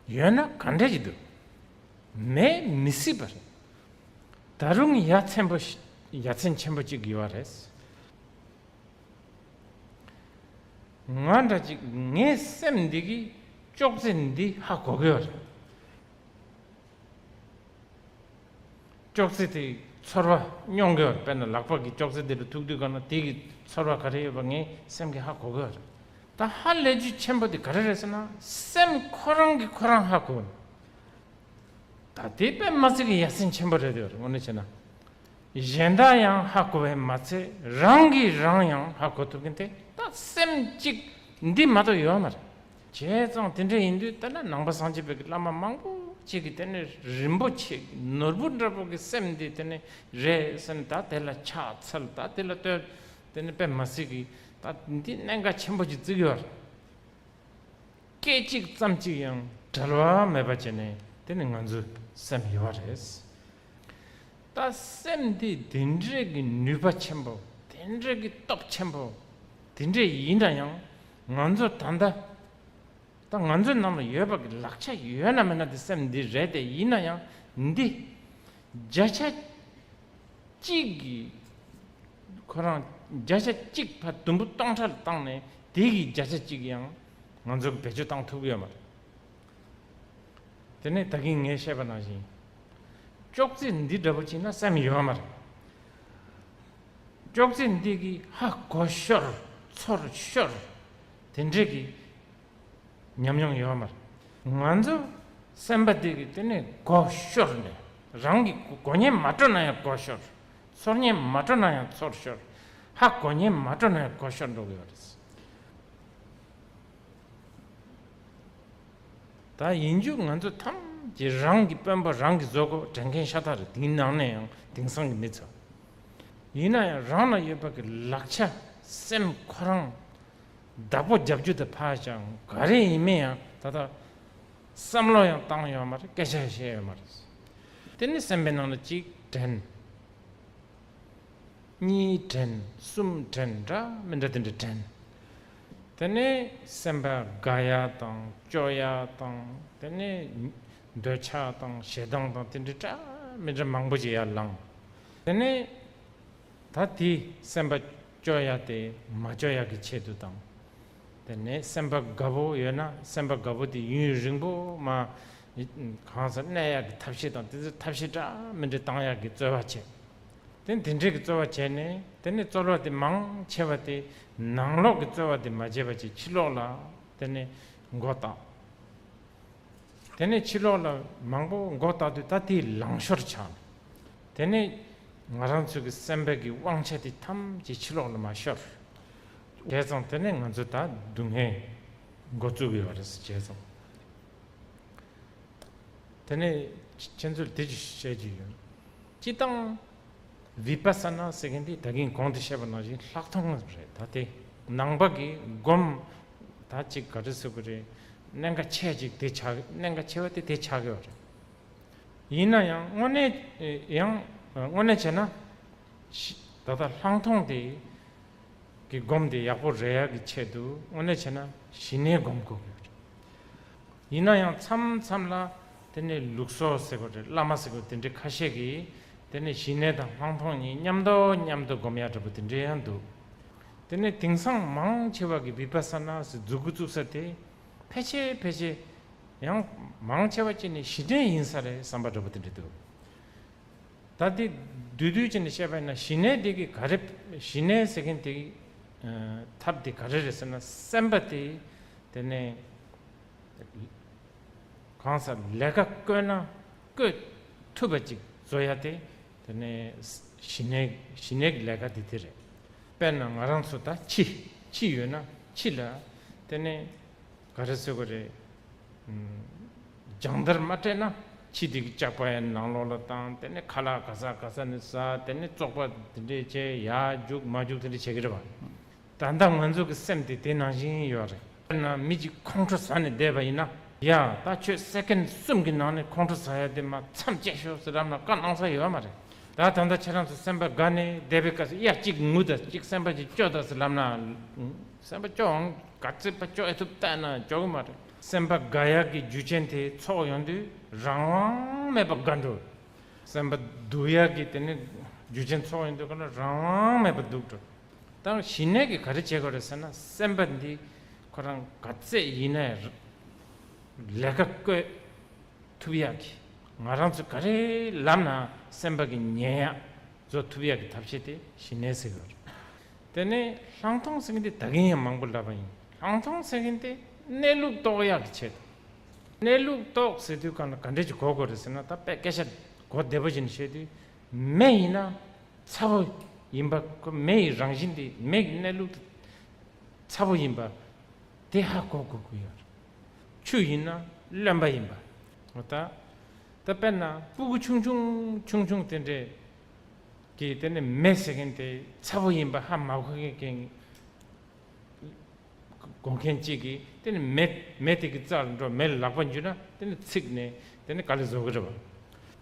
ཡོད་ན་ག་འདྲ་ཞིག་འདུག་མེད་མི་སྲིད་པ་རེད། ད་རུང་ཡ་མཚན་པོ་ཞིག་ཡ་མཚན་ཆེན་པོ་གཅིག་ཡོད་རེད། ང་འདྲ་ཅིག་ངའི་སེམས་འདི་གིས་ཅོག་ཙེ་འདི་ཧ་གོ་གི་ཡོད་རེད། ཅོག་ཙེ་དེ་ཚོར་བ་མྱོང་གི་ཡོད་རེད། དཔེར་ན་ལག་པ་གིས་ཅོག་ཙེ་དེ་ལ་ཐུག་དུས་སྒང་ལ་དེ་གི་ཚོར་བ་ག་རེ་ཡོད་པ་ངའི་སེམས་ཀྱིས་ཧ་གོ་གི་ཡོད་རེད། ད་ཧ་ལས་རྒྱུ་ཆེན་པོ་དེ་ག་རེ་རེད་ཟེར་ན། སེམས་ཁོ་རང་གིས་ཁོ་རང་ཧ་གོ། ད་དེ་དཔེ་མ་སྲིད་ཀྱི་ཡ་མཚན་ཆེན་པོ་རེད་ཡོད་རེད། དངོས་གནས་བྱས་ན། གཞན་དག་ཡང་ཧ་གོ་བས་མ་ཚད་རང་གིས་རང་ཡང་ཧ་གོ་ཐུབ་མཁན་དེ་ད་སེམས་གཅིག་འདི་མ་གཏོགས་ཡོད་མ་རེད། བྱས་ཙང་དེ་འདྲ་ཡིན་དུས་ད་ནི་ནང་པ་སངས་རྒྱས་པའི་བླ་མ་མང་པོ་ཅིག་གིས་དེ་ནི་རིན་པོ་ཆེ་ནོར་བུ་འདྲ་པོ་གི་སེམས་འདི་དེ་ནི་རེད་ཟེར་ནས། ད་དེ་ལ་ཕྱག་འཚལ། ད་དེ་ལ་བསྟོད། དེ་ནི་དཔེ་མ་སྲིད་ཀྱི་ད་འདི་གནད་འགག་ཆེན་པོ་ཅིག་བརྩི་གི་ཡོད་རེད། སྐད་ཅིག་ཙམ་ཅིག་ཡང་འབྲལ་བ་མེད་པ་བྱས་ནས་དེ་ནི་ང་ཚོའི་སེམས་ཡོད་རེད། ད་སེམས་འདི་དེ་འདྲས་ཀྱི་ནུས་པ་ཆེན་པོ། དེ་འདྲས་ཀྱི་སྟོབས་ཆེན་པོ། དེ་འདྲས་ཡིན་ན་ཡང་ང་ཚོ་ད་ལྟ་ད་ང་ཚོའི་ནང་ལ་ཡོད་པ་གི་ལག་ཆ་ཡོད་ན་མེད་ན་དེ་སེམས་འདི་རེད་དེ། ཡིན་ན་ཡང་འདི་བརྒྱ་ཆ་གཅིག་གི་ཁོ་རང་བརྒྱ་ཆ་གཅིག་ཕར་དུམ་བུ་སྟོང་ཕྲག་ལ་བཏང་ནས་དེ་གི་བརྒྱ་ཆ་གཅིག་ཡང་ང་ཚོ་གི་བེད་སྤྱོད་བཏང་ཐུབ་ཀྱི་ཡོད་མ་རེད། དེ་ནས་ད་གིན་ངས་བཤད་པ་ནང་བཞིན་ཅོག་ཙེ་འདི་འདྲ་པོ་ཅིག་ན་སེམས་ཡོད་མ་རེད། ཅོག་ཙེ་འདི་གིས་ཧ་གོ་ཤོར། ཚོར་ཤོར། དེ་འདྲས་ཀྱི་ཉམས་མྱོང་ཡོད་མ་རེད། ང་ཚོ་སེམས་པ་འདི་གིས་དེ་ནས་གོ་ཤོར་ནས། རང་གི་གོ་མཁན་མ་སྤྲོ་ན་ཡང་གོ་ཤོར། ཚོར་མཁན་མ་སྤྲོ་ན་ཡང་ཚོར་ཤོར། ཧ་གོ་མཁན་མ་སྤྲོ་ན་ཡང་གོ་ཤོར་འགྲོ་གི་ཡོད་རེད། ད་ཡིན་རྒྱུ་ང་ཚོ་ཐམས་ཅད་རང་གི་དཔོན་པོ་རང་གི་བཟོ་བཀོད་དྲན་མཁན་ཤ་སྟག་རེད། དེའི་ནང་ནས་ཡང་དེང་སང་གི་མི་ཚོ། ཡིན་ན་ཡང་རང་ལ་ཡོད་པ་གི་ལག་ཆ་སེམས་ཁོ་རང་བདག་པོ་རྒྱབ་རྒྱུ་དེ་ཕར་བཞག། ག་རེ་ཡིན་མིན་ཡང་ད་ལྟ་བསམ་བློ་ཡང་བཏང་ཡོད་མ་རེད། སྐད་ཆ་བཤད་ཡོད་མ་རེད། དེ་ནི་སེམས་པའི་ནང་ལ་གཅིག་དྲན། གཉིས་དྲན། གསུམ་དྲན། འདྲ་མི་འདྲ་དེ་འདྲ་དྲན། དེ་ནས་སེམས་པ་དགའ་ཡ་དང་སྐྱོ་ཡ་དང་། དེ་ནས་འདོད་ཆགས་དང་ཞེ་སྡང་དང་དེ་འདྲ་འདྲ་མི་འདྲ་མང་པོ་ཞིག་ཡར་ལངས། དེ་ནས་ད་དེ་སེམས་པ་སྐྱོ་ཡ་དེ་མ་སྐྱོ་ཡ་གི་ཆེད་དུ་དང་། དེ་ནས་སེམས་པ་དགའ་པོ་ཡོད་ན་སེམས་པ་དགའ་པོ་དེ་ཡུན་རིང་པོ་མ་གང་སར་གནས་ཡག་གི་ཐབས་ཤེས་དང་། དེ་ཚོ་ཐབས་ཤེས་འདྲ་མི་འདྲ་བཏང་ཡག་གི་རྩོལ་བ་བྱས། དེ་དེ་འདྲའི་གི་རྩོལ་བ་བྱས་ནས། དེ་ནས་རྩོལ་བ་དེ་མང་ཆེ་བ་དེ་ནང་ལོགས་ཀྱི་རྩོལ་བ་དེ་མ་བྱས་པ་བྱས། ཕྱི་ལོགས་ལ་དེ་ནས་མགོ་བཏགས། དེ་ནས་ཕྱི་ལོགས་ལ་མང་པོ་མགོ་བཏགས་དུས་ད་དེ་ལང་ཤོར་ཆགས། དེ་ནས་ང་རང་ཚོའི་གི་སེམས་པའི་གི་དབང་ཆ་དེ་ཐམས་ཅད་ཕྱི་ལོགས་ལ་མར་ཤོར། བྱས་ཙང་དེ་ནས་ང་ཚོ་ད་སྡུག་བསྔལ་འགོ་བཙུགས་ཡོད་རེད། བྱས་ཙང་དེ་ནས་ཁྱེད་ཚོར་དེ་ཅིག་བཤད་ཀྱི་ཡོད། སྤྱིར་བཏང་བི་པ་ས་ན་ཟེར་མཁན་དེ་ད་གིན་གོང་དུ་བཤད་པ་ནང་བཞིན་ལྷག་མཐོང་རེད། ད་དེ་ནང་པ་གི་སྒོམ་ད་ཅིག་ག་རེ་ཟེར་དགོས་རེད། གནད་འགག་ཆེ་ཅིག་དེ་ཆགས། གནད་འགག་ཆེ་བ་དེ་དེ་ཆགས་ཀྱི་ཡོད་རེད། ཡིན་ན་ཡང་དངོས་གནས་ཡང་དངོས་གནས་བྱས་ན་ཤི་ད་ལྟ་ལྷག་མཐོང་དེ་གི་སྒོམ་དེ་ཡག་པོ་རེད་ཡག་གི་ཆེད་དུ་དངོས་གནས་བྱས་ན་ཞི་གནས་སྒོམ་དགོས་ཀྱི་ཡོད་རེད། ཡིན་ན་ཡང་མཚམས་མཚམས་ལ་དེ་ནས་ལུགས་སྲོལ་ཟེར་དགོས་རེད། བླ་མ་ཟེར་དགོས། དེ་འདྲའི་ཁ་ཤས་ཀྱིས་ དེ་ནས་ཞི་གནས་དང་ལྷག་མཐོང་གཉིས་མཉམ་དུ་མཉམ་དུ་སྒོམ་ཡག་འདྲ་པོ་དེ་འདྲ་ཡང་འདུག་དེ་ནས་དེང་སང་མང་ཆེ་བ་གི་བི་པ་ས་ན་ཟེར་མཛུབ་གུ་བཙུགས་ས་དེ་ཕལ་ཆེར་ཕལ་ཆེར་ཡང་མང་ཆེ་བ་ཅིག་ནི་ཞི་གནས་ཡིན་ས་རེད་བསམ་པ་འདྲ་པོ་དེ་འདྲ་འདུག་ད་དེ་བསྡུས་བསྡུས་བྱས་ནས་བཤད་པ་ཡིན་ན་ཞི་གནས་དེ་གི་ག་རེ། ཞི་གནས་ཟེར་མཁན་དེ་གི་ཐབས་དེ་ག་རེ་རེད་ཟེར་ན་སེམས་པ་དེ་དེ་ནས་གང་ཟག་ལས་ཀ་བཀོལ་ན་བཀོལ་ཐུབ་པ་ཅིག་བཟོ་ཡ་དེ་དེ་ནས་ཞི་གནས་ཞི་གནས་ཀྱི་ལས་ཀ་དེ་དེ་རེད། དཔེར་ན་ང་རང་ཚོ་ད་ཁྱི་ཁྱི་ཡོད་ན་ཁྱི་ལ་དེ་ནས་ག་རེ་ཟེར་དགོས་རེད། སྦྱང་བརྡར་མ་སྤྲད་ན་ཁྱི་དེ་གི་ལྕགས་པ་ཡང་ནང་ལོགས་ལ་བཏང་། དེ་ནས་ཁ་ལག་ག་ས་ག་ས་ནས་ཟ། དེ་ནས་བཙོག་པ་དེ་འདྲས་བྱས་ཡར་རྒྱུག་མར་རྒྱུག་དེ་འདྲས་བྱེད་ཀྱི་རེད་བ། ད་ལྟ་ང་ཚོ་གི་སེམས་དེ་དེ་ནང་བཞིན་ཡོད་རེད། དཔེར་ན་མི་གཅིག་ཁོང་ཁྲོ་ཟ་ནས་བསྡད་པ་ཡིན་ན་ཡ་ད་ཁྱོད་སེ་ཀན་གསུམ་གྱི་ནང་ནས་ཁོང་ཁྲོ་ཟ་ཡ་དེ་མ་མཚམས་བཅད་ཤོག་ཟེར་ལབ་ན་བཀའ་གནང་ས་ཡོད་མ་རེད། ད་ད་ལྟ་ཁྱེད་རང་ཚོ་སེམས་པ་དགའ་ནས་བསྡད་པའི་སྐབས་སུ་ཡ་གཅིག་ངུ་ད་གཅིག་སེམས་པ་གཅིག་སྐྱོ་ད་ཟེར་ལབ་ན་སེམས་པ་སྐྱོ་འོང་ག་ཚོད་པ་སྐྱོ་ཨེ་ཐུབ་བལྟས་ན་འགྲོ་གི་མ་རེད། སེམས་པ་དགའ་ཡག་གི་རྒྱུ་རྐྱེན་དེ་ཚོགས་ཡོང་དུས་རང་དབང་མེད་པ་དགའ་འགྲོ། སེམས་པ་སྡུག་ཡག་གི་དེ་ནི་རྒྱུ་རྐྱེན་ཚོགས་ཡོང་དུས་ག་ན་རང་དབང་མེད་པ་སྡུག་འགྲོ། ད་ཞི་གནས་ཀྱིས་ག་རེ་བྱེད་དགོས་རེད་ཟེར་ན་སེམས་པ་འདི་ཁོ་རང་ག་ཚད་ཡིན་ན་ཡང་ལས་ཀ་བཀོལ་ཐུབ་ཡག་གི་ང་རང་ཚོ་ག་རེ་ལབ་ན་སེམས་པ་གི་ཉན་ཡག་བཟོ་ཐུབ་ཡག་གི་ཐབས་ཤེས་དེ་ཞི་གནས་ཟེར་གི་རེད། དེ་ནས་ལྷག་མཐོང་ཟེར་མཁན་དེ་ད་གིན་ཡང་མང་པོ་ལབ་པ་ཡིན། ལྷག་མཐོང་ཟེར་མཁན་དེ་གནས་ལུགས་རྟོགས་ཡག་གི་ཆེད་དུ། གནས་ལུགས་རྟོགས་ཟེར་དུས་གང་ལ་ག་འདྲས་ཀྱི་གོ་དགོས་རེད་ཟེར་ན་ད་དཔེ་སྐད་ཆ་གོ་བདེ་པོ་ཞིག་བཤད་དུས་མེ་ཡིན་ན་ཚ་པོ་ཡིན་པ་ཁོ་མེ་ཡི་རང་བཞིན་དེ་མེ་གི་གནས་ལུགས་དེ་ཚ་པོ་ཡིན་པ་དེ་ཧ་གོ་དགོས་ཀྱི་ཡོད་རེད། ཆུ་ཡིན་ན་རློན་པ་ཡིན་པ། འོ་ད། ད་དཔེར་ན་སྤུ་གུ་ཆུང་ཆུང་ཆུང་ཆུང་དེ་འདྲས་ཀྱིས་དེ་ནི་མེ་ཟེར་མཁན་དེ་ཚ་པོ་ཡིན་པ་ཧ་མ་གོ་མཁན་གོ་མཁན་གཅིག་གིས་དེ་ནི་མེ་མེ་དེ་གི་རྩ་ལ་འགྲོ་མེ་ལ་ལག་པ་འཇུས་ན་དེ་ནི་ཚིག་ནས་དེ་ནི་ག་ལེར་བཟོ་གི་རེད་བ།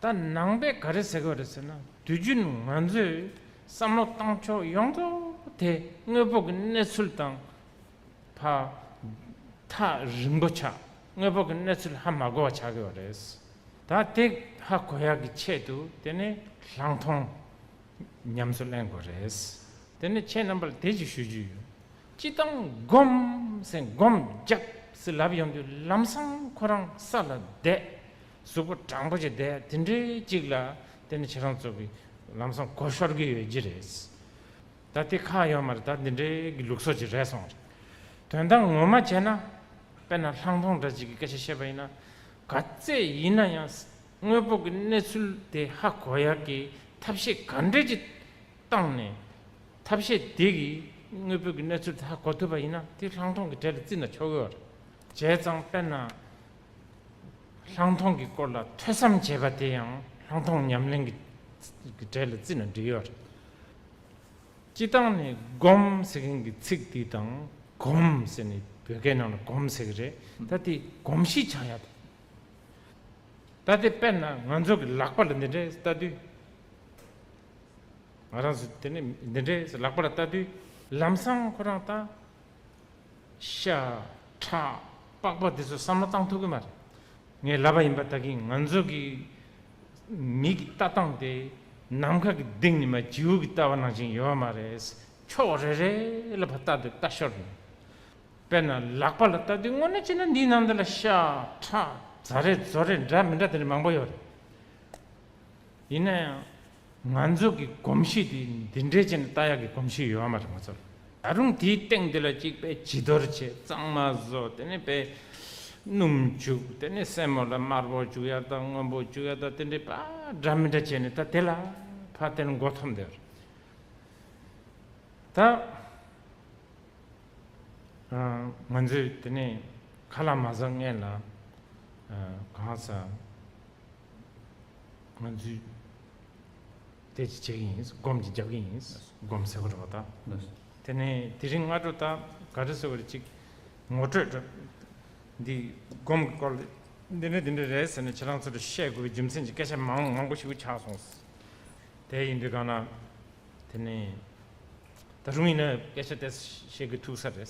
ད་ནང་པས་ག་རེ་ཟེར་གི་རེད་ཟེར་ན་དུས་རྒྱུན་ང་ཚོས་བསམ་བློ་བཏང་ཕྱོགས་ཡོངས་རྫོགས་དེ་དངོས་པོ་གི་གནས་ཚུལ་དང་། ཕ། ཐག་རིང་པོ་ཆགས། དངོས་པོ་གི་གནས་ཚུལ་ཧ་མ་གོ་བ་ཆགས་ཀྱི་ཡོད་རེད། ད་དེ་ཧ་གོ་ཡག་གི་ཆེད་དུ་དེ་ནས་ལྷག་མཐོང་ཉམས་སུ་ལེན་དགོས་རེད། དེ་ནས་ཁྱེད་རྣམ་པར་དེ་ཅིག་ཞུ་རྒྱུ་ཡོད། སྤྱིར་བཏང་སྒོམ་ཟེར་སྒོམ་རྒྱབ་ཟེར་ལབ་ཡོང་དུས་ལམ་སང་ཁོ་རང་ས་ལ་བསྡད། གཟུགས་པོ་དྲང་པོ་ཅིག་བསྡད་དེ་འདྲའི་ཅིག་ལ་དེ་ནས་ཁྱེད་རང་ཚོ་གི་ལམ་སང་གོ་ཤོར་གྱི་ཡོད་ཀྱི་རེད། ད་དེ་ཁག་ཡོད་མ་རེད། ད་འདི་འདྲའི་གི་ལུགས་སྲོལ་ཅིག་རེད་སོང་རེད། དོན་དག་ངོ་མ་བྱས་ན་དཔེར་ན་ལྷག་མཐོང་འདྲ་ཅིག་གི་སྐད་ཆ་བཤད་པ་ཡིན་ན་ག་ཚད་ཡིན་ན་ཡང་དངོས་པོ་གི་གནས་ཚུལ་དེ་ཧ་གོ་ཡག་གི་ཐབས་ཤེས་ག་འདྲས་ཅིག་བཏང་ནས་ཐབས་ཤེས་དེ་གིས་དངོས་པོ་གི་གནས་ཚུལ་དེ་ཧ་གོ་ཐུབ་པ་ཡིན་ན་དེ་ལྷག་མཐོང་གི་གྲལ་ལ་བརྩིས་ན་ཆོག་གི་ཡོད་རེད། བྱས་ཙང་དཔེར་ན་ལྷག་མཐོང་གི་སྐོར་ལ་ཐོས་བསམ་བྱས་པ་དེ་ཡང་ལྷག་མཐོང་ཉམས་ལེན་གྱི་གྲལ་ལ་བརྩིས་ན་འགྲིག་ཡོད་རེད། སྤྱིར་བཏང་ནས་སྒོམ་ཟེར་མཁན་གྱི་ཚིག་འདི་དང་སྒོམ་ཟེར་ནས་བོད་སྐད་ནང་ལ་སྒོམ་ཟེར་གྱི་རེད། ད་དེ་གོམས་གཤིས་ཆགས་ཡ་དང་། ད་དེ་དཔེར་ན་ང་ཚོ་གི་ལག་པ་ལ་འདི་འདྲས་ལྟ་དུས། ང་རང་ཚོ་དེ་ནས་འདི་འདྲས་ལག་པ་ལ་ལྟ་དུས་ལམ་སང་ཁོ་རང་ད། ཤ། ཁྲག་པགས་པ་དེ་ཚོ་བསམ་བློ་བཏང་ཐུབ་ཀྱི་མ་རེད། ངས་ལབ་པ་ཡིན་པ་ད་གིན་ང་ཚོ་གི་མིག་གི་ལྟ་སྟངས་དེ་ནམ་མཁའ་གི་གཏིང་ནས་མར་བྱིའུ་གི་ལྟ་བ་ནང་བཞིན་ཡོད་མ་རེད། ཕྱོགས་རེ་རེ་ལ་ཕར་ལྟ་དུས་ལྟ་ཤོར་ནས། དཔེར་ན་ལག་པ་ལ་ལྟ་དུས་དངོས་གནས་བྱས་ན་འདིའི་ནང་འདི་ལ་ཤ། ཁྲག་ཛ་རེ་ཛོ་རེ་འདྲ་མི་འདྲ་དེ་འདྲ་མང་པོ་ཡོད་རེད། ཡིན་ན་ཡང་། ང་ཚོ་གི་གོམས་གཤིས་དེ་འདི་འདྲའི་བྱས་ནས་ལྟ་ཡག་གི་གོམས་གཤིས་ཡོད་མ་རེད་ང་ཚོར། ད་རུང་དེའི་སྟེང་དེ་ལ་གཅིག་པའི་བྱི་དོར་བྱས་གཙང་མ་བཟོ་དེ་ནས་པའི་སྣུམ་བྱུག་དེ་ནས་སེན་མོ་ལ་དམར་པོ་བྱུག་ཡག་དང་སྔོན་པོ་བྱུག་ཡག་དང་དེ་འདྲའི་པ་འདྲ་མི་འདྲ་བྱས་ནས་ད་དེ་ལ་ཕ་དེ་ལ་མགོ་འཐོམས་བསྡད་རེད། ད། ང་ཚོས་དེ་ནས་ཁ་ལག་མ་ཟ་སྔོན་ལ་གང་ཟག་ང་ཚོས་དེ་ཅི་བྱེད་ཀྱི་ཡིན། སྒོམ་ཅི་རྒྱབ་ཀྱི་ཡིན། སྒོམ་ཟེར་བ་རེད་པ་ད། དེ་ནས་དེ་རིང་སྔ་དྲོ་ད་ག་རེ་ཟེར་བ་རེད་ཅིག་ངོ་སྤྲོད་འདྲ་འདི་སྒོམ་གྱི་སྐོར་འདི་འདྲ་འདི་འདྲ་རེད་ཟེར་ནས་ཁྱེད་རང་ཚོ་ལ་བཤད་དགོས་པའི་རྒྱུ་མཚན་གྱི་སྐད་ཆ་མང་མང་པོ་ཞིག་ཆགས་སོང་། དེ་ཡིན་དུས་གང་ན། དེ་ནས་ད་རུང་ཡིན་ན་སྐད་ཆ་དེ་བཤད་དགོས་ཐུག་ས་རེད།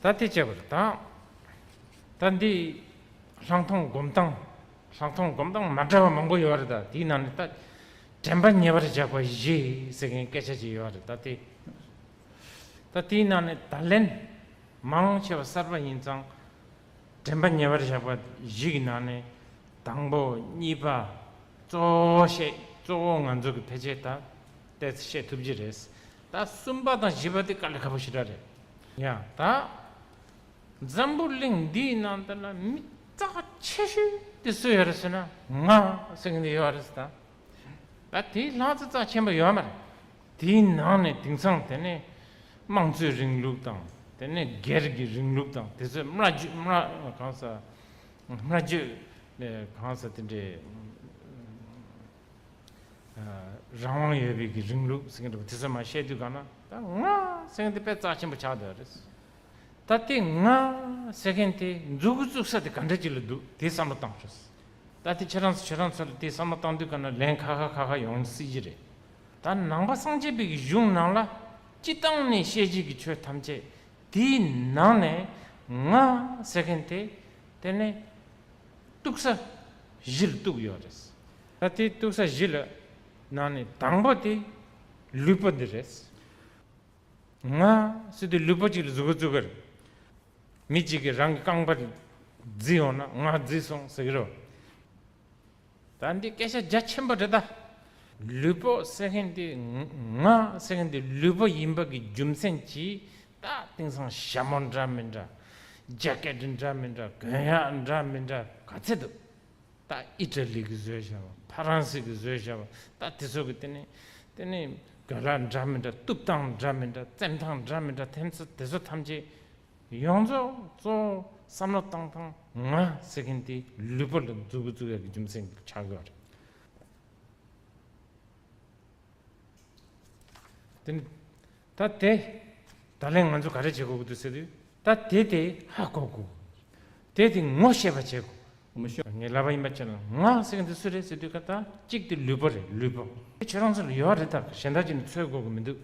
ད་དེ་བྱས་པ་རེད་ད། ད་འདི་ལྷག་མཐོང་སྒོམ་སྟངས། ལྷག་མཐོང་སྒོམ་སྟངས་མ་འདྲ་བ་མང་པོ་ཡོད་རེད་ད། དེའི་ནང་ནས་ད་ དྲན་པ་ཉེ་བར་བཞག་པ་བཞི་ཟེར་མཁན་སྐད་ཆ་ཅིག་ཡོད་རེད། ད་དེ། ད་དེའི་ནང་ནས་ད་ལན་མང་ཆེ་བ་གསར་པ་ཡིན་ཙང་། དྲན་པ་ཉེ་བར་བཞག་པ་བཞི་གི་ནང་ནས་དང་པོ་གཉིས་པ་གཙོ་བོ་བཤད། གཙོ་བོ་ང་ཚོ་གི་ཕལ་ཆེར་ད་ཏོག་ཙམ་བཤད་ཐུབ་ཀྱི་རེད། ད་གསུམ་པ་དང་བཞི་པ་དེ་དཀའ་ལས་ཁག་པོ་ཞེ་དྲག་རེད། ཡ་ད། འཛམ་བུ་གླིང་འདིའི་ནང་དུ་ལ་མི་རྩ་ཆེ་ཤོས་དེ་སུ་ཡོད་རེད་ཟེར་ན་ང་ཟེར་མཁན་དེ་ཡོད་རེད་ཟེར། ད་ད་དེའི་ལྷག་ཙམ་རྩ་ཆེན་པོ་ཡོད་མ་རེད། དེའི་ནང་ནས་དེང་སང་དེ་ནས་དམངས་གཙོའི་རིང་ལུགས་དང་དེ་ནས་སྒེར་གྱི་རིང་ལུགས་དང་དེ་ཚོའི་སྨྲ་བརྗོད་སྨྲ་གང་ཟེར། སྨྲ་བརྗོད་གང་ཟེར་དེ་འདྲའི། རང་དབང་ཡོད་པའི་གི་རིང་ལུགས་ཟེར་མཁན་འདྲ་པོ་དེ་ཚོ་མར་བཤད་དུས་ག་ན་ད་ང་ཟེར་མཁན་དེ་དཔེ་རྩ་ཆེན་པོ་ཆགས་བསྡད་རེད། ད་དེ་ང་ཟེར་མཁན་དེ་མཛུབ་གུ་བཙུགས་ས་དེ་ག་འདྲ་ཅིག་ལ་འདུག་དེ་བསམ་བློ་བཏང་ཤོག་ད་དེ་ཁྱེད་རང་ཚོ་ཁྱེད་རང་ཚོ་ལ་དེ་བསམ་བློ་བཏང་དུས་ག་ན་ལན་ཁ་ཁ་ཁ་ཁ་ཡོང་སྲིད་ཀྱི་རེད། ད་ནང་པ་སངས་རྒྱས་པའི་གི་གཞུང་ནང་ལ་སྤྱི་བཏང་ནས་བཤད་བྱེད་ཀྱི་ཆོས་ཐམས་ཅད་དེའི་ནང་ནས་ང་ཟེར་མཁན་དེ་དེ་ནས། གཏུགས་ས་བཞི་ལ་གཏུགས་ཡོད་རེད། ད་དེ་གཏུགས་ས་བཞི་ལ་ནང་ནས་དང་པོ་དེ་ལུས་པོ་འདི་རེད། ང་ཟེར་དུས་ལུས་པོ་གཅིག་ལ་གཟུགས་པོ་བཙུགས་ཀྱི་རེད། མི་གཅིག་གིས་རང་གི་རྐང་པ་བརྫིས་ཡོང་ན་ང་བརྫིས་སོང་ཟེར་གྱི་རེད། ད་འདི་སྐད་ཆ་རྒྱ་ཆེན་པོ་རེད་ད། ལུས་པོ་ཟེར་མཁན་དེ་ང་ཟེར་མཁན་དེ་ལུས་པོ་ཡིན་པ་གི་རྒྱུ་མཚན་གྱིས། ད་དེང་སང་ཞྭ་མོ་འདྲ་མི་འདྲ། ཇེ་ཀེ་ཊི་འདྲ་མི་འདྲ། གོན་ཡག་འདྲ་མི་འདྲ་ག་ཚད་འདུག་ད་ཨི་ཊ་ལི་གིས་བཟོས་བཞག་པ། ཧྥ་རན་སི་གིས་བཟོས་བཞག་པ། ད་དེ་ཚོ་གི་དེ་ནས་དེ་ནས་གོས་ལག་འདྲ་མི་འདྲ། གཏུབ་སྟངས་འདྲ་མི་འདྲ། བཙེམ་སྟངས་འདྲ་མི་འདྲ། དེ་ཚོ་དེ་ཚོ་ཐམས་ཅད་ཡོངས་རྫོགས་གཙོ་བོ་བསམ་བློ་བཏང་སྟངས་ང་ཟེར་མཁན་དེ་ལུས་པོ་ལ་མཛུབ་གུ་བཙུགས་ཡག་གི་རྒྱུ་མཚན་ཆགས་ཡོད་རེད། དེ་ནི་ད་དེ་ད་ལན་ང་ཚོ་ག་རེ་བྱེད་དགོས་ཀྱི་འདུག་ཟེར་དུས། ད་དེ་དེ་ཧ་གོ་དགོས། དེ་དེ་ངོ་ཤེས་པ་བྱེད་དགོས། ངོ་ཤེས། ངས་ལབ་པ་ཡིན་པ་བྱས་ན་ང་ཟེར་མཁན་དེ་སུ་རེད་ཟེར་དུས་ཀ་ད་གཅིག་དེ་ལུས་པོ་རེད། ལུས་པོ་དེ་ཁྱེད་རང་ཚོ་ལ་ཡོད་རེད། ད་གཞན་དག་ཅིག་ནས་འཚོལ་དགོས་ཀྱི་མི་འདུག་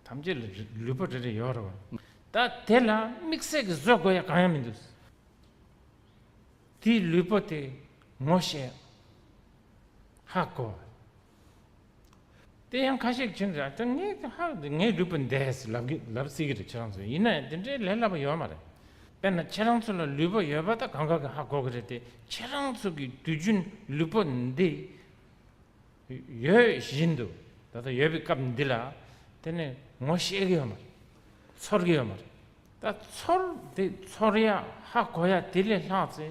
ཐམས་ཅད་ལ་ལུས་པོ་རེ་རེ་ཡོད་རེད་བ། ད་དེ་ལ་དམིགས་བསལ་གྱི་བཟོ་དགོས་ཡ་གང་ཡང་མི་འདུག་དེའི་ལུས་པོ་དེ་ངོ་ཤེས། ཧ་གོ། དེ་ཡང་ཁ་ཤས་ཀྱིས་ར་ད་ངས་ཧ་ངའི་ལུས་པོ་འདས་ལབ་གི་ལབ་སྲིད་ཀྱི་རེད། ཁྱེད་རང་ཚོ་ཡིན་ན་ཡང་དེ་འདྲའི་ལས་སླ་པོ་ཡོད་མ་རེད། དཔེར་ན་ཁྱེད་རང་ཚོ་ལ་ལུས་པོ་ཡོད་པ་ད་གང་ག་གི་ཧ་གོ་གི་རེད་དེ། ཁྱེད་རང་ཚོ་གི་དུས་རྒྱུན་ལུས་པོ་འདི་ཡོད་བཞིན་དུ་ད་ལྟ་ཡོད་པའི་སྐབས་འདི་ལ་དེ་ནས་ངོ་ཤེས་ཀྱི་ཡོད་མ་རེད། ཚོར་གྱི་ཡོད་མ་རེད། ད་ཚོར་དེ་ཚོར་ཡ་ཧ་གོ་ཡ་དེ་ལས་ལྷག་ཚེ་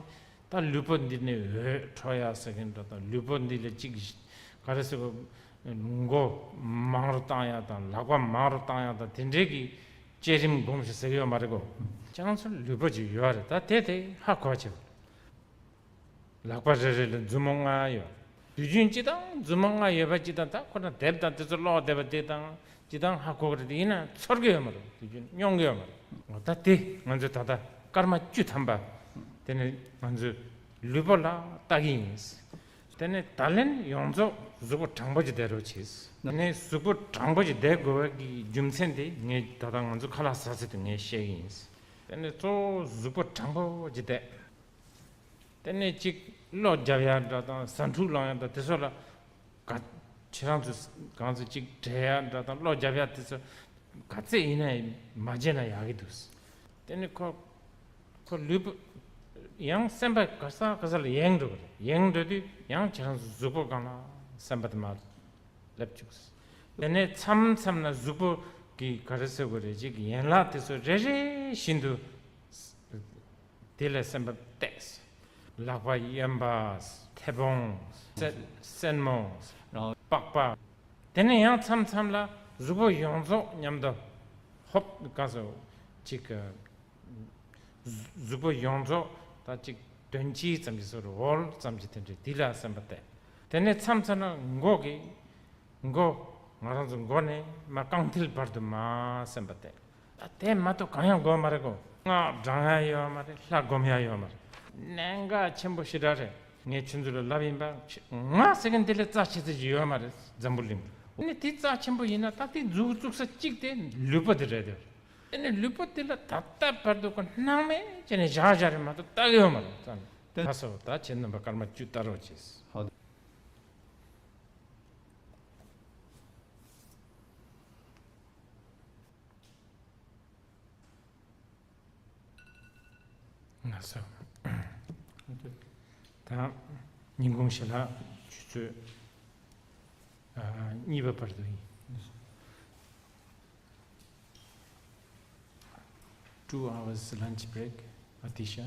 ད་ལུས་པོ་འདི་ནས་འོད་འཕྲོ་ཡ་ཟེར་མཁན་འདྲ་དང་། ལུས་པོ་འདི་ལ་ཅིག་ག་རེ་ཟེར་གོ། མགོ་མང་རུ་བཏང་ཡ་དང་། ལག་པ་མང་རུ་བཏང་ཡ་དང་། དེ་འདྲའི་གི་བསྐྱེད་རིམ་སྒོམ་ཞིག་ཟེར་གི་ཡོད་མ་རེད་གོ། ཁྱེད་རང་ཚོ་ལུས་པོ་ཅིག་ཡོད་རེད། ད་དེ་དེ་ཧ་གོ་བྱེད། ལག་པ་རེ་རེ་ལ་མཛུབ་མོ་ལྔ་ཡོད། དུས་རྒྱུན་སྤྱི་དང་མཛུབ་མོ་ལྔ་ཡོད་པ་སྤྱི་དང་། ད་ཁོ་ན་དེབ་དང་དེ་ཚོ་ཀློག་བསྡད་པ་དེ་དང་སྤྱི་དང་ཧ་གོ་གི་རེད། དེ་ཡིན་ན་ཚོར་གི་ཡོད་མ་རེད། དུས་རྒྱུན་མྱོང་གི་ཡོད་མ་རེད། འོ་ད་དེ་ང་ཚོས་ད་ལྟ་སྐར་མ་བཅུ་ཐམ་པ་དེ་ནས་ང་ཚོས་ལུས་པོ་ལ་ལྟ་གི་ཡིན། དེ་ནས་ད་ལན་ཡོངས་རྫོགས་གཟུགས་པོ་དྲང་པོ་ཅིག་བསྡད་རོགས་བྱེད། དེ་ནས་གཟུགས་པོ་དྲང་པོ་ཅིག་བསྡད་དགོས་པ་གི་རྒྱུ་མཚན་དེ་ངས་ད་ལྟ་ང་ཚོ་ཁ་ལག་ཟ་ཚེ་དུ་ངས་བཤད་གི་ཡིན། དེ་ནས་གཙོ་བོ་གཟུགས་པོ་དྲང་པོ་ཅིག་བསྡད། དེ་ནས་ཅིག་གློ་རྒྱབ་ཡ་འདྲ་དང་། ཟ་འཕྲུག་ལངས་ཡ་འདྲ་དེ་ཚོ་ལ་ག་ཁྱེད་རང་ཚོས་གང་ཚོད་ཅིག་བྲེལ་ཡ་འདྲ་དང་། གློ་རྒྱབ་ཡ་དེ་ཚོ་ག་ཚད་ཡིན་ན་ཡང་མ་བརྗེད་ན་ཡག་གི་འདུག་དེ་ནས་ཁོ་ཁོ་ལུས་པོ་ཡང་སེམས་པ་ག་ས་ག་ས་ལ་ཡེངས་འགྲོ་གི་རེད། ཡེངས་འགྲོ་དུས་ཡང་ཁྱེད་རང་ཚོ་གཟུགས་པོ་སྒང་ལ་སེམས་པ་དེ་མར་སླེབས་བཅུག་དེ་ནས་མཚམས་མཚམས་ན་གཟུགས་པོ་གི་ག་རེ་ཟེར་དགོས་རེད། ཅིག་ཡན་ལག་དེ་ཚོ་རེ་རེ་བཞིན་དུ་དེ་ལ་སེམས་པ་གཏད། ལག་པ་གཡོན་པ། མཐེ་བོང་། སེན་སེན་མོ། རང་པགས་པ། དེ་ནས་ཡང་མཚམས་མཚམས་ལ་གཟུགས་པོ་ཡོངས་རྫོགས་མཉམ་དུ་ཧོབ་ག་སོ་ཅིག་གཟུགས་པོ་ཡོངས་རྫོགས་ད་ཅིག་དོན་སྤྱི་ཙམ་གྱི་སོ་རུ་འོལ་ཙམ་གྱི་དེ་འདྲའི་དེ་ལ་སེམས་པ་གཏད། དེ་ནས་མཚམས་མཚམས་ལ་མགོ་གི་མགོ། ང་རང་ཚོ་མགོ་ནས་མར་རྐང་མཐིལ་བར་དུ་མར་སེམས་པ་གཏད། ད་དེ་མ་གཏོགས་གང་ཡང་དགོས་མ་རེད་གོ། སྔགས་བགྲང་ཡ་ཡོད་མ་རེད། ལྷ་སྒོམ་ཡ་ཡོད་མ་རེད། གནད་འགག་ཆེན་པོ་ཞེ་དྲག་རེད། ངས་ཁྱོད་ཚོ་ལ་ལབ་ཡིན་པ། ང་ཟེར་མཁན་དེ་ལས་རྩ་ཆེ་ཚད་ཅིག་ཡོད་མ་རེད། འཛམ་བུ་གླིང་། ཨ་ནི་དེ་རྩ་ཆེན་པོ་ཡིན་ན་ད་དེ་མཛུབ་བཙུགས་ས་གཅིག་དེ་ལུས་པོ་དེ་རེད་དེ། ཨ་ནི་ལུས་པོ་དེ་ལ་ད་ལྟ་བར་དུ་ཁོ་སྣང་མེད་བྱས་ནས་བཞག་བཞག་རེད་མ་གཏོགས་ལྟ་གི་ཡོད་མ་རེད་བསམ། ད་སོ་ད་ཁྱེད་རྣམ་པ་སྐར་མ་བཅུ་ལྟ་རོགས་བྱེད། ཧོ། ལགས་སོ། ད་ཉིན་གུང་ཞལ་ལག་ཆུ་ཚོད་ཨ་གཉིས་པ་བར་དུ་ཡིན། Two hours lunch break, Atisha.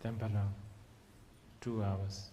Tempala, two hours.